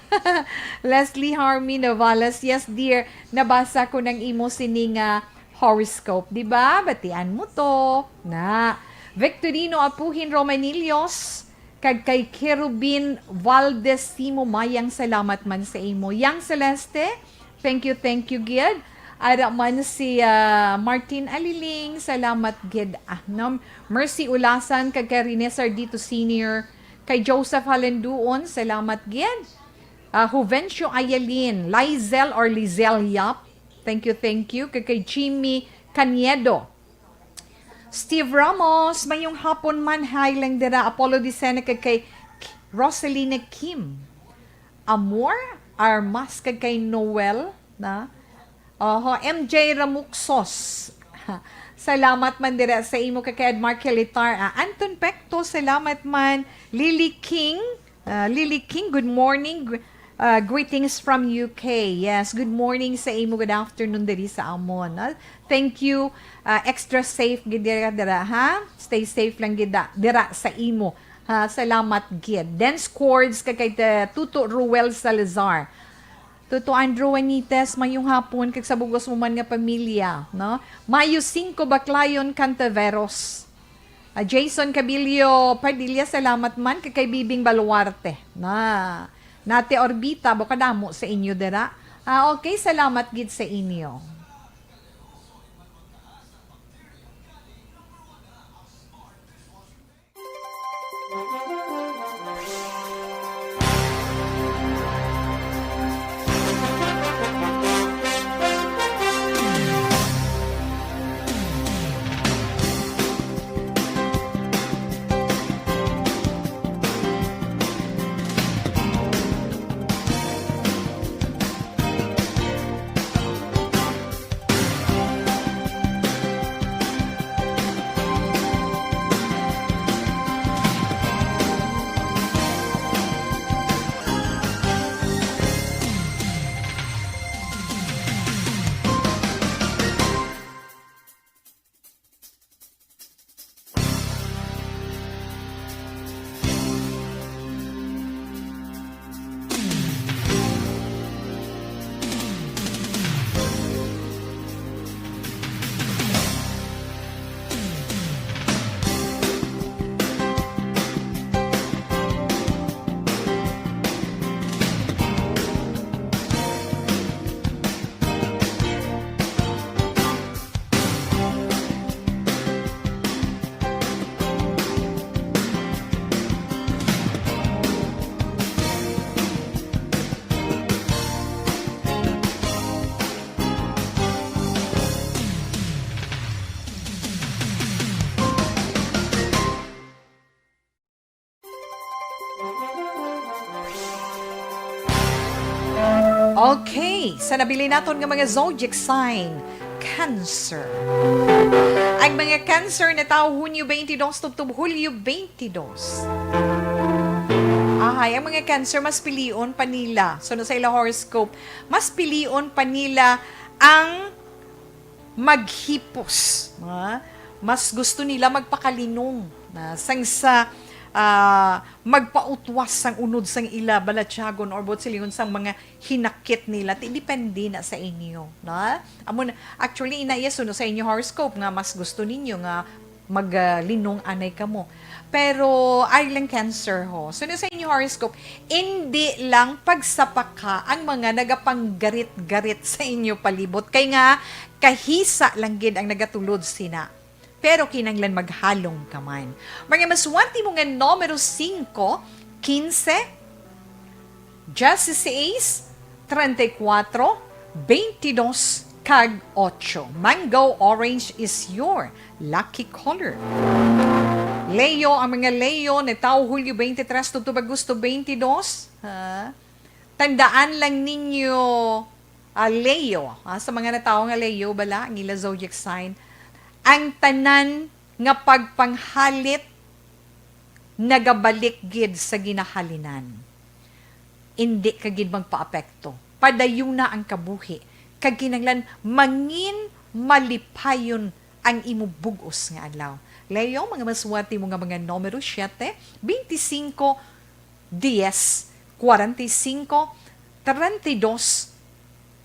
Leslie Harmy Novales, yes, dear. Nabasa ko ng imo sini nga horoscope, di ba? Batian mo to. Na. Victorino Apuhin Romanillos, kag kay Kerubin Valdez Simo, mayang salamat man sa imo. Yang Celeste, thank you, thank you, gid. Ara man si, ah, Martin Aliling, salamat gid. Ah, no? Mercy Ulasan, kag kay Rene Sardito Senior, kay Joseph Halenduon, salamat gid. Ah, Juvencio Ayalin, Lizel or Lizel Yap, thank you, thank you. Kag kay Jimmy Caniedo, Steve Ramos, mayong hapon man, hi lang dira. Apollo Dicena kag kay K-, Rosalina Kim. Amor Armas kag kay Noel na. Oho, M J Ramuxos. Salamat man dira sa imo kag kay Edmar Kilitar. Ah, Anton Pecto, salamat man. Lily King, ah, Lily King, good morning. Gr-, ah, greetings from U K. Yes, good morning sa imo, good afternoon diri sa amon. Ah, thank you. Ah, extra safe gid dira, dira, ha? Stay safe lang gid da-, dira sa imo. Ha, salamat gid. Dance chords kag kay, eh, Tuto Ruel Salazar. Tuto Andrew Benitez, mayong hapon kag sa bugos mo man nga pamilya, no? Mayo singko, Baclayon Cantaveros. Ah, Jason Cabilio Padilla, salamat man kag kay Bibing Baluarte. Na, Nate Orbita, baka damo sa inyo dira. Ah, okay, salamat gid sa inyo. Okay, sa nabilin naton nga mga zodiac sign, Cancer. Ang mga Cancer na tawo Hunyo twenty-two tubtob Hulyo twenty-two. Ahay, ang mga Cancer mas pilion pa nila. So, no, sa ila horoscope, mas pilion pa nila ang maghipos, ha? Mas gusto nila magpakalinong na sang sa, ah, magpautwas sang unod sang ila balatyagon or buot silingon sang mga hinakit nila. Ti-, depende na sa inyo, na? Amo na, actually, ina iya suno sa inyo horoscope nga mas gusto ninyo nga mag, ah, linong anay kamo. Pero, ay lang Cancer ho. So, sa inyo horoscope, indi lang pagsapaka ang mga nagapanggarit-garit sa inyo palibot. Kay nga, kahisa lang gid ang nagatulod sina. Pero kinahanglan maghalong ka man. Mga maswerte mo nga numero singko, quince, dieciséis, treinta y cuatro, veintidós, kag ocho. Mango orange is your lucky color. Leo, ang mga Leo natawo Hulyo twenty-three tubtob Agosto twenty-two. Ha? Tandaan lang ninyo, ah, Leo, ha? Sa mga natawo nga Leo, bala, ang ila zodiac sign, ang tanan nga pagpanghalit nagabalik gid sa ginahalinan. Indi ka gid magpaapekto. Padayuna ang kabuhi, kag kinahanglan mangin malipayon ang imo bug-os nga adlaw. Leo, mga maswerte mo nga mga numero, siete, twenty-cinco, diez, cuarenta y cinco, treinta y dos,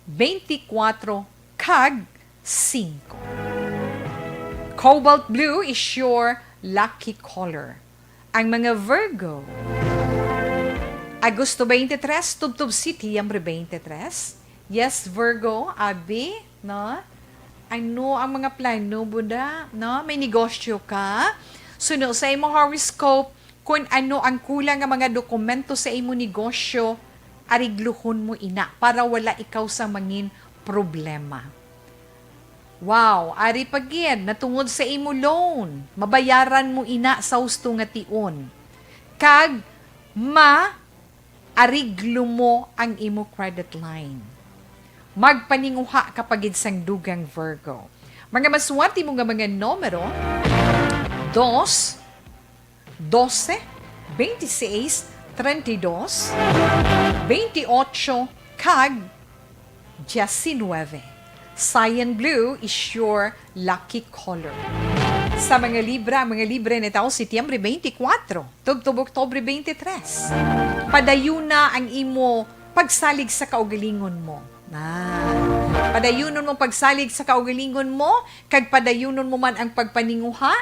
twenty-cuatro, kag cinco. Cobalt blue is your lucky color. Ang mga Virgo, Agosto twenty-three tubtob Setyembre twenty-three. Yes, Virgo, abi, no? Ano ang mga plano mo na, no? May negosyo ka? Suno sa imo horoscope, kung ano ang kulang nga mga dokumento sa imo negosyo, arigluhon mo ina para wala ikaw sa mangin problema. Wow, ari pa gid, natungod sa imo loan, mabayaran mo ina sa husto nga tion. Kag ma ariglo mo ang imo credit line. Magpaninguha ka pa gid sang dugang, Virgo. Mga maswerte mo nga mga numero, dos, doce, veintiséis, treinta y dos, veintiocho, kag diecinueve. Cyan blue is your lucky color. Sa mga Libra, ang mga Libra natawo Setyembre twenty-four tubtob Oktubre twenty-three. Padayuna ang imo pagsalig sa kaugalingon mo. Na, padayunon mo pagsalig sa kaugalingon mo, kag padayunon mo man ang pagpaninguha,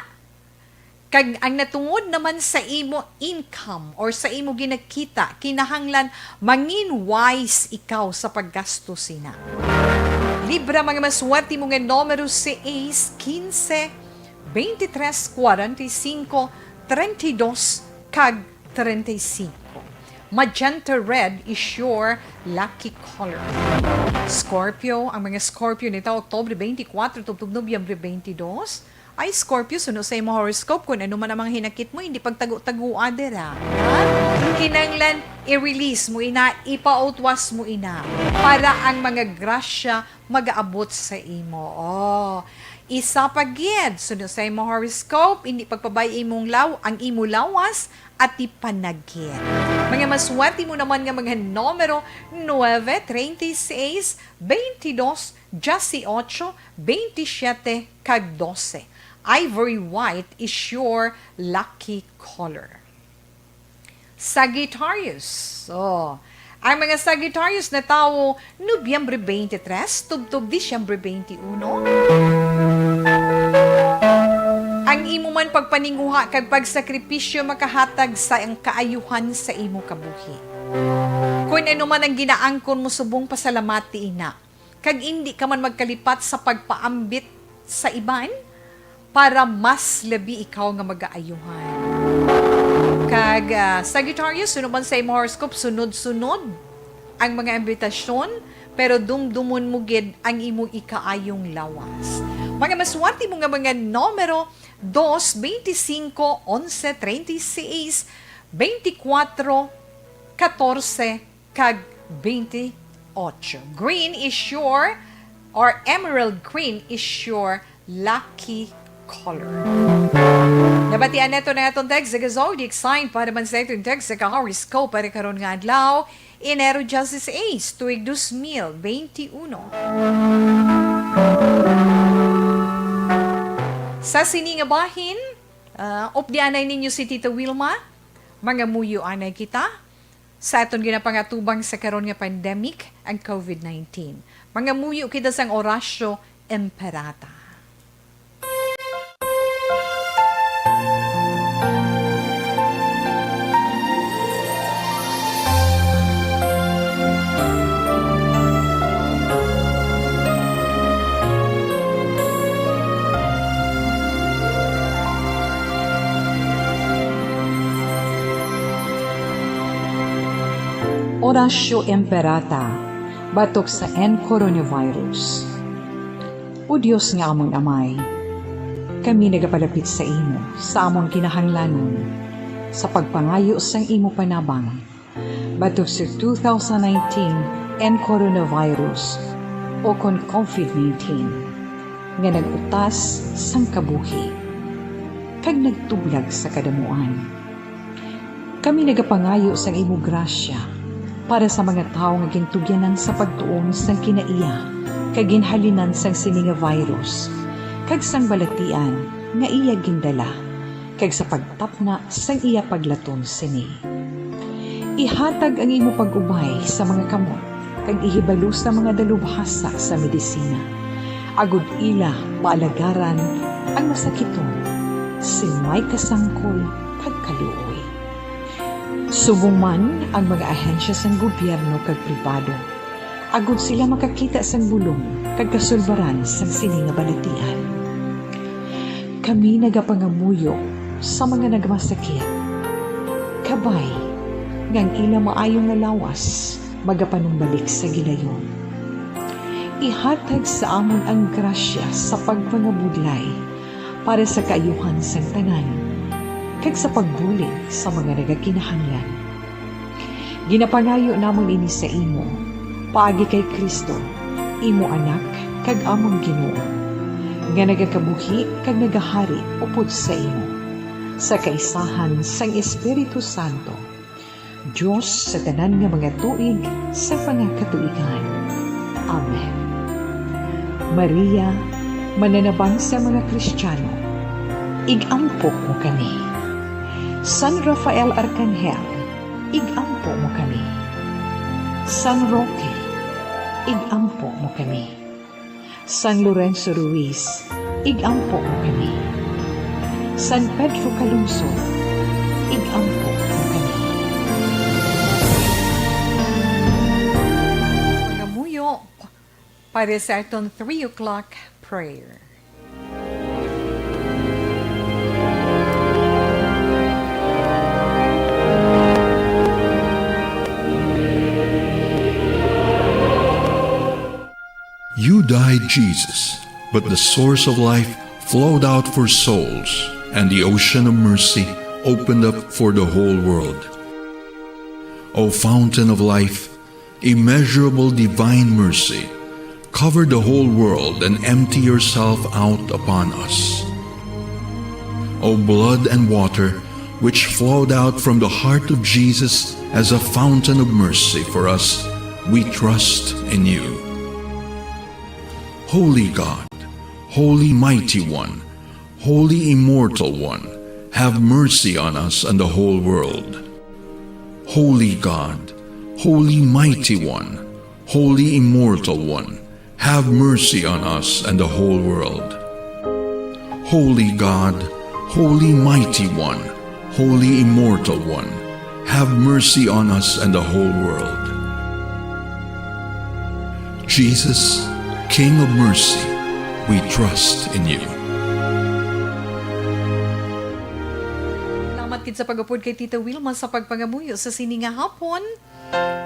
kag ang natungod naman sa imo income or sa imo ginakita, kinahanglan mangin wise ikaw sa paggasto sina. Libra, mga maswerte mo nga numero seis, quince, veintitrés, cuarenta y cinco, treinta y dos, kag treinta y cinco. Magenta red is your lucky color. Scorpio, ang mga Scorpio nito, Oktubre twenty-four tubtob Nobyembre twenty-two. Ay, Scorpio, suno sa imo horoscope, kung ano man ang mga hinakit mo, hindi pagtago-tagoa dira. Ha? Kinanglan, i-release mo ina, ipautwas mo ina, para ang mga grasya magaabot sa imo. Oh, isa pa gid, suno sa imo horoscope, hindi pagpabay imong law, ang imo lawas, at ipanagit. Mga maswerte mo naman nga mga numero, nueve, treinta y seis, veintidós, dieciocho, veintisiete, kag doce. Ivory white is your lucky color. Sagittarius. Oh. Ang mga Sagittarius natawo Nobyembre twenty-three tubtob Disyembre twenty-one. Ang imo man pagpaninguha kag pagsakripisyo makahatag sa ang kaayuhan sa imo kabuhi. Kung ano man ang ginaangkon mo subong, pasalamati ina. Kag indi ka man magkalipat sa pagpaambit sa iban, para mas labi ikaw nga magaayuhan. Kag, ah, Sagittarius, suno man sa imo horoscope, sunod-sunod ang mga imbitasyon, pero dumdumon mo gid ang imo ikaayong lawas. Mga maswerte mo nga mga numero, dos, veinticinco, once, treinta y seis, veinticuatro, catorce, kag twenty-eight. Green is your, or emerald green is your lucky color. Nabatian nato na atong text sa zodiac sign para man sa atong text sa horoscope para karon nga adlaw, Enero dieciséis, tuig dos mil veintiuno. Sa sini nga bahin, ah, updi anay ninyo si Tita Wilma, mangamuyo anay kita, sa aton ginapangatubang sa karon nga pandemic, ang covid nineteen. Mangamuyo kita sang Oratio Imperata. Oratio Imperata, batok sa N coronavirus. O Dios nga amon Amay, Kami nagapalapit sa imo sa among kinahanglanon sa pagpangayo sang imo panabang batok sa two thousand nineteen and coronavirus, o kon covid nineteen, nga nag-utas sang kabuhi kag nagtublag sa kadamuan. Kami nagapangayo sang imo grasya para sa mga tawo nga gintugyanan sa pagtuon sang kinaiya kag ginhalinan sang sini nga virus, kag sang balatian nga iya gindala, kag sa pagtapna sang iya paglaton sini. Ihatag ang imo pag-ubay sa mga kamot, kag ihibalo sa mga dalubhasa sa medisina, agod ila maalagaran ang masakiton sing may kasangkol kag kaluoy. Subong man ang mga ahensya sang gobyerno kag pribado, agod sila makakita sang bulong kag kasulbaran sang sini nga balatian. Kami nagapangamuyo sa mga nagmasakit, kabay nga ang ila maayo nga lawas magapanumbalik sa gilayon. Ihatag sa amon ang grasya sa pagpangabudlay para sa kaayuhan sang tanan, kag sa pagbulig sa mga nagakinahanglan. Ginapangayo namon ini sa imo, paagi kay Cristo, imo Anak kag amon Ginoo, nga nagakabuhi kag nagahari upod sa imo, sa kaisahan sang Espiritu Santo, Dios sa tanan nga mga tuig sa mga katuigan. Amen. Maria, mananabang sa mga Kristiyano, ig-ampo mo kami. San Rafael Arcangel, ig-ampo mo kami. San Roque, ig-ampo mo kami. San Lorenzo Ruiz, ig-ampo mo kami. San Pedro Calungsod, ig-ampo mo kami. Pangamuyo para sa aton three o'clock prayer. You died, Jesus, but the source of life flowed out for souls, and the ocean of mercy opened up for the whole world. O fountain of life, immeasurable divine mercy, cover the whole world and empty yourself out upon us. O blood and water, which flowed out from the heart of Jesus as a fountain of mercy for us, we trust in you. Holy God, Holy Mighty One, Holy Immortal One, have mercy on us and the whole world. Holy God, Holy Mighty One, Holy Immortal One, have mercy on us and the whole world. Holy God, Holy Mighty One, Holy Immortal One, have mercy on us and the whole world. Jesus, King of mercy, we trust in you. Salamat gid sa pag-upod kay Tita Wilma sa pagpangamuyo sa sini nga hapon.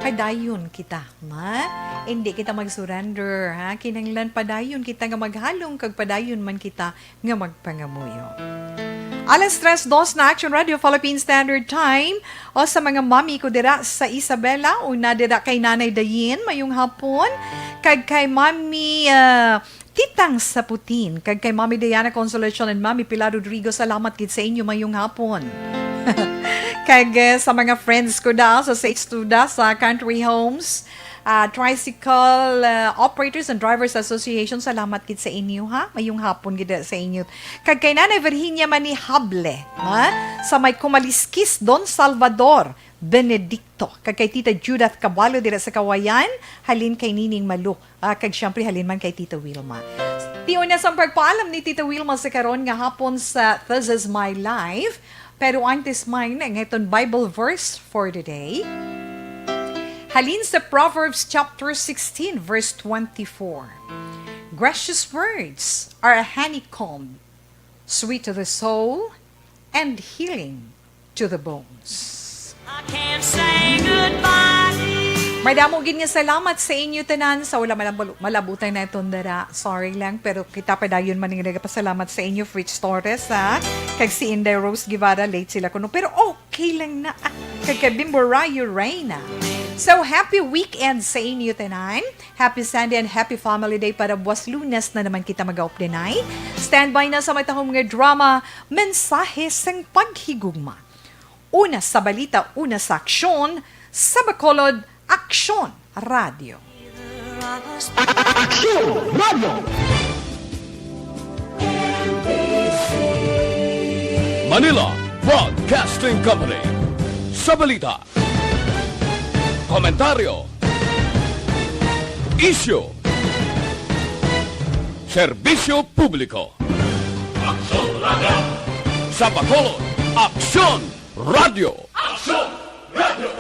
Padayon kita, ma. Hindi kita mag-surrender, ha? Kinahanglan padayon kita nga maghalong kag padayon man kita nga magpangamuyo. Alas tres dos na, Action Radio Philippine Standard Time. O sa mga mami ko dira sa Isabela, una dira kay Nanay Dayin, mayong hapon. Kag kay Mami, ah, Titang Saputin, kag kay Mami Diana Consolacion and Mami Pilar Rodrigo, salamat gid sa inyo, mayong hapon. Kag, eh, sa mga friends ko da sa States to da sa Country Homes, ah, Tricycle, ah, Operators and Drivers Association, salamat gid sa inyo, ha? Mayong hapon gid sa inyo. Kag kay Nanay Virginia Manihable, ha? Sa may Kumaliskis, Don Salvador Benedicto. Kag kay Tita Judith Cabalo dira sa Kawayan, halin kay Nining Malu, ah, kag siyempre halin man kay Tita Wilma. Ti una sang pagpaalam ni Tita Wilma sa karon nga hapon sa This Is My Life. Pero antes man, ang aton Bible verse for the day. Halin sa Proverbs chapter sixteen, verse twenty-four. Gracious words are a honeycomb, sweet to the soul and healing to the bones. I can't say goodbye. Madamo gid nga salamat sa inyo tanan. Sa wala malab-, malabutan na itong dara. Sorry lang, pero kita pa dayon man nga nagapasalamat sa inyo, Fritz Torres, ha? Kag si Inday Rose Guevara, late sila kuno. Pero okay lang na. Ah, kag kay Bimbo Rayo Reyna. So, happy weekend sa inyo tanan. Happy Sunday and happy family day para buwas Lunes na naman kita mag-updenay. Standby na sa matahom nga drama, Mensahe sang Paghigugma. Una sa balita, una sa aksyon, sa Bacolod, Aksyon Radio. Aksyon Radio. Manila Broadcasting Company. Sa balita, komentaryo, isyu, serbisyo publiko. Aksyon Radio. Sa Bacolod, Aksyon Radio. Aksyon Radio.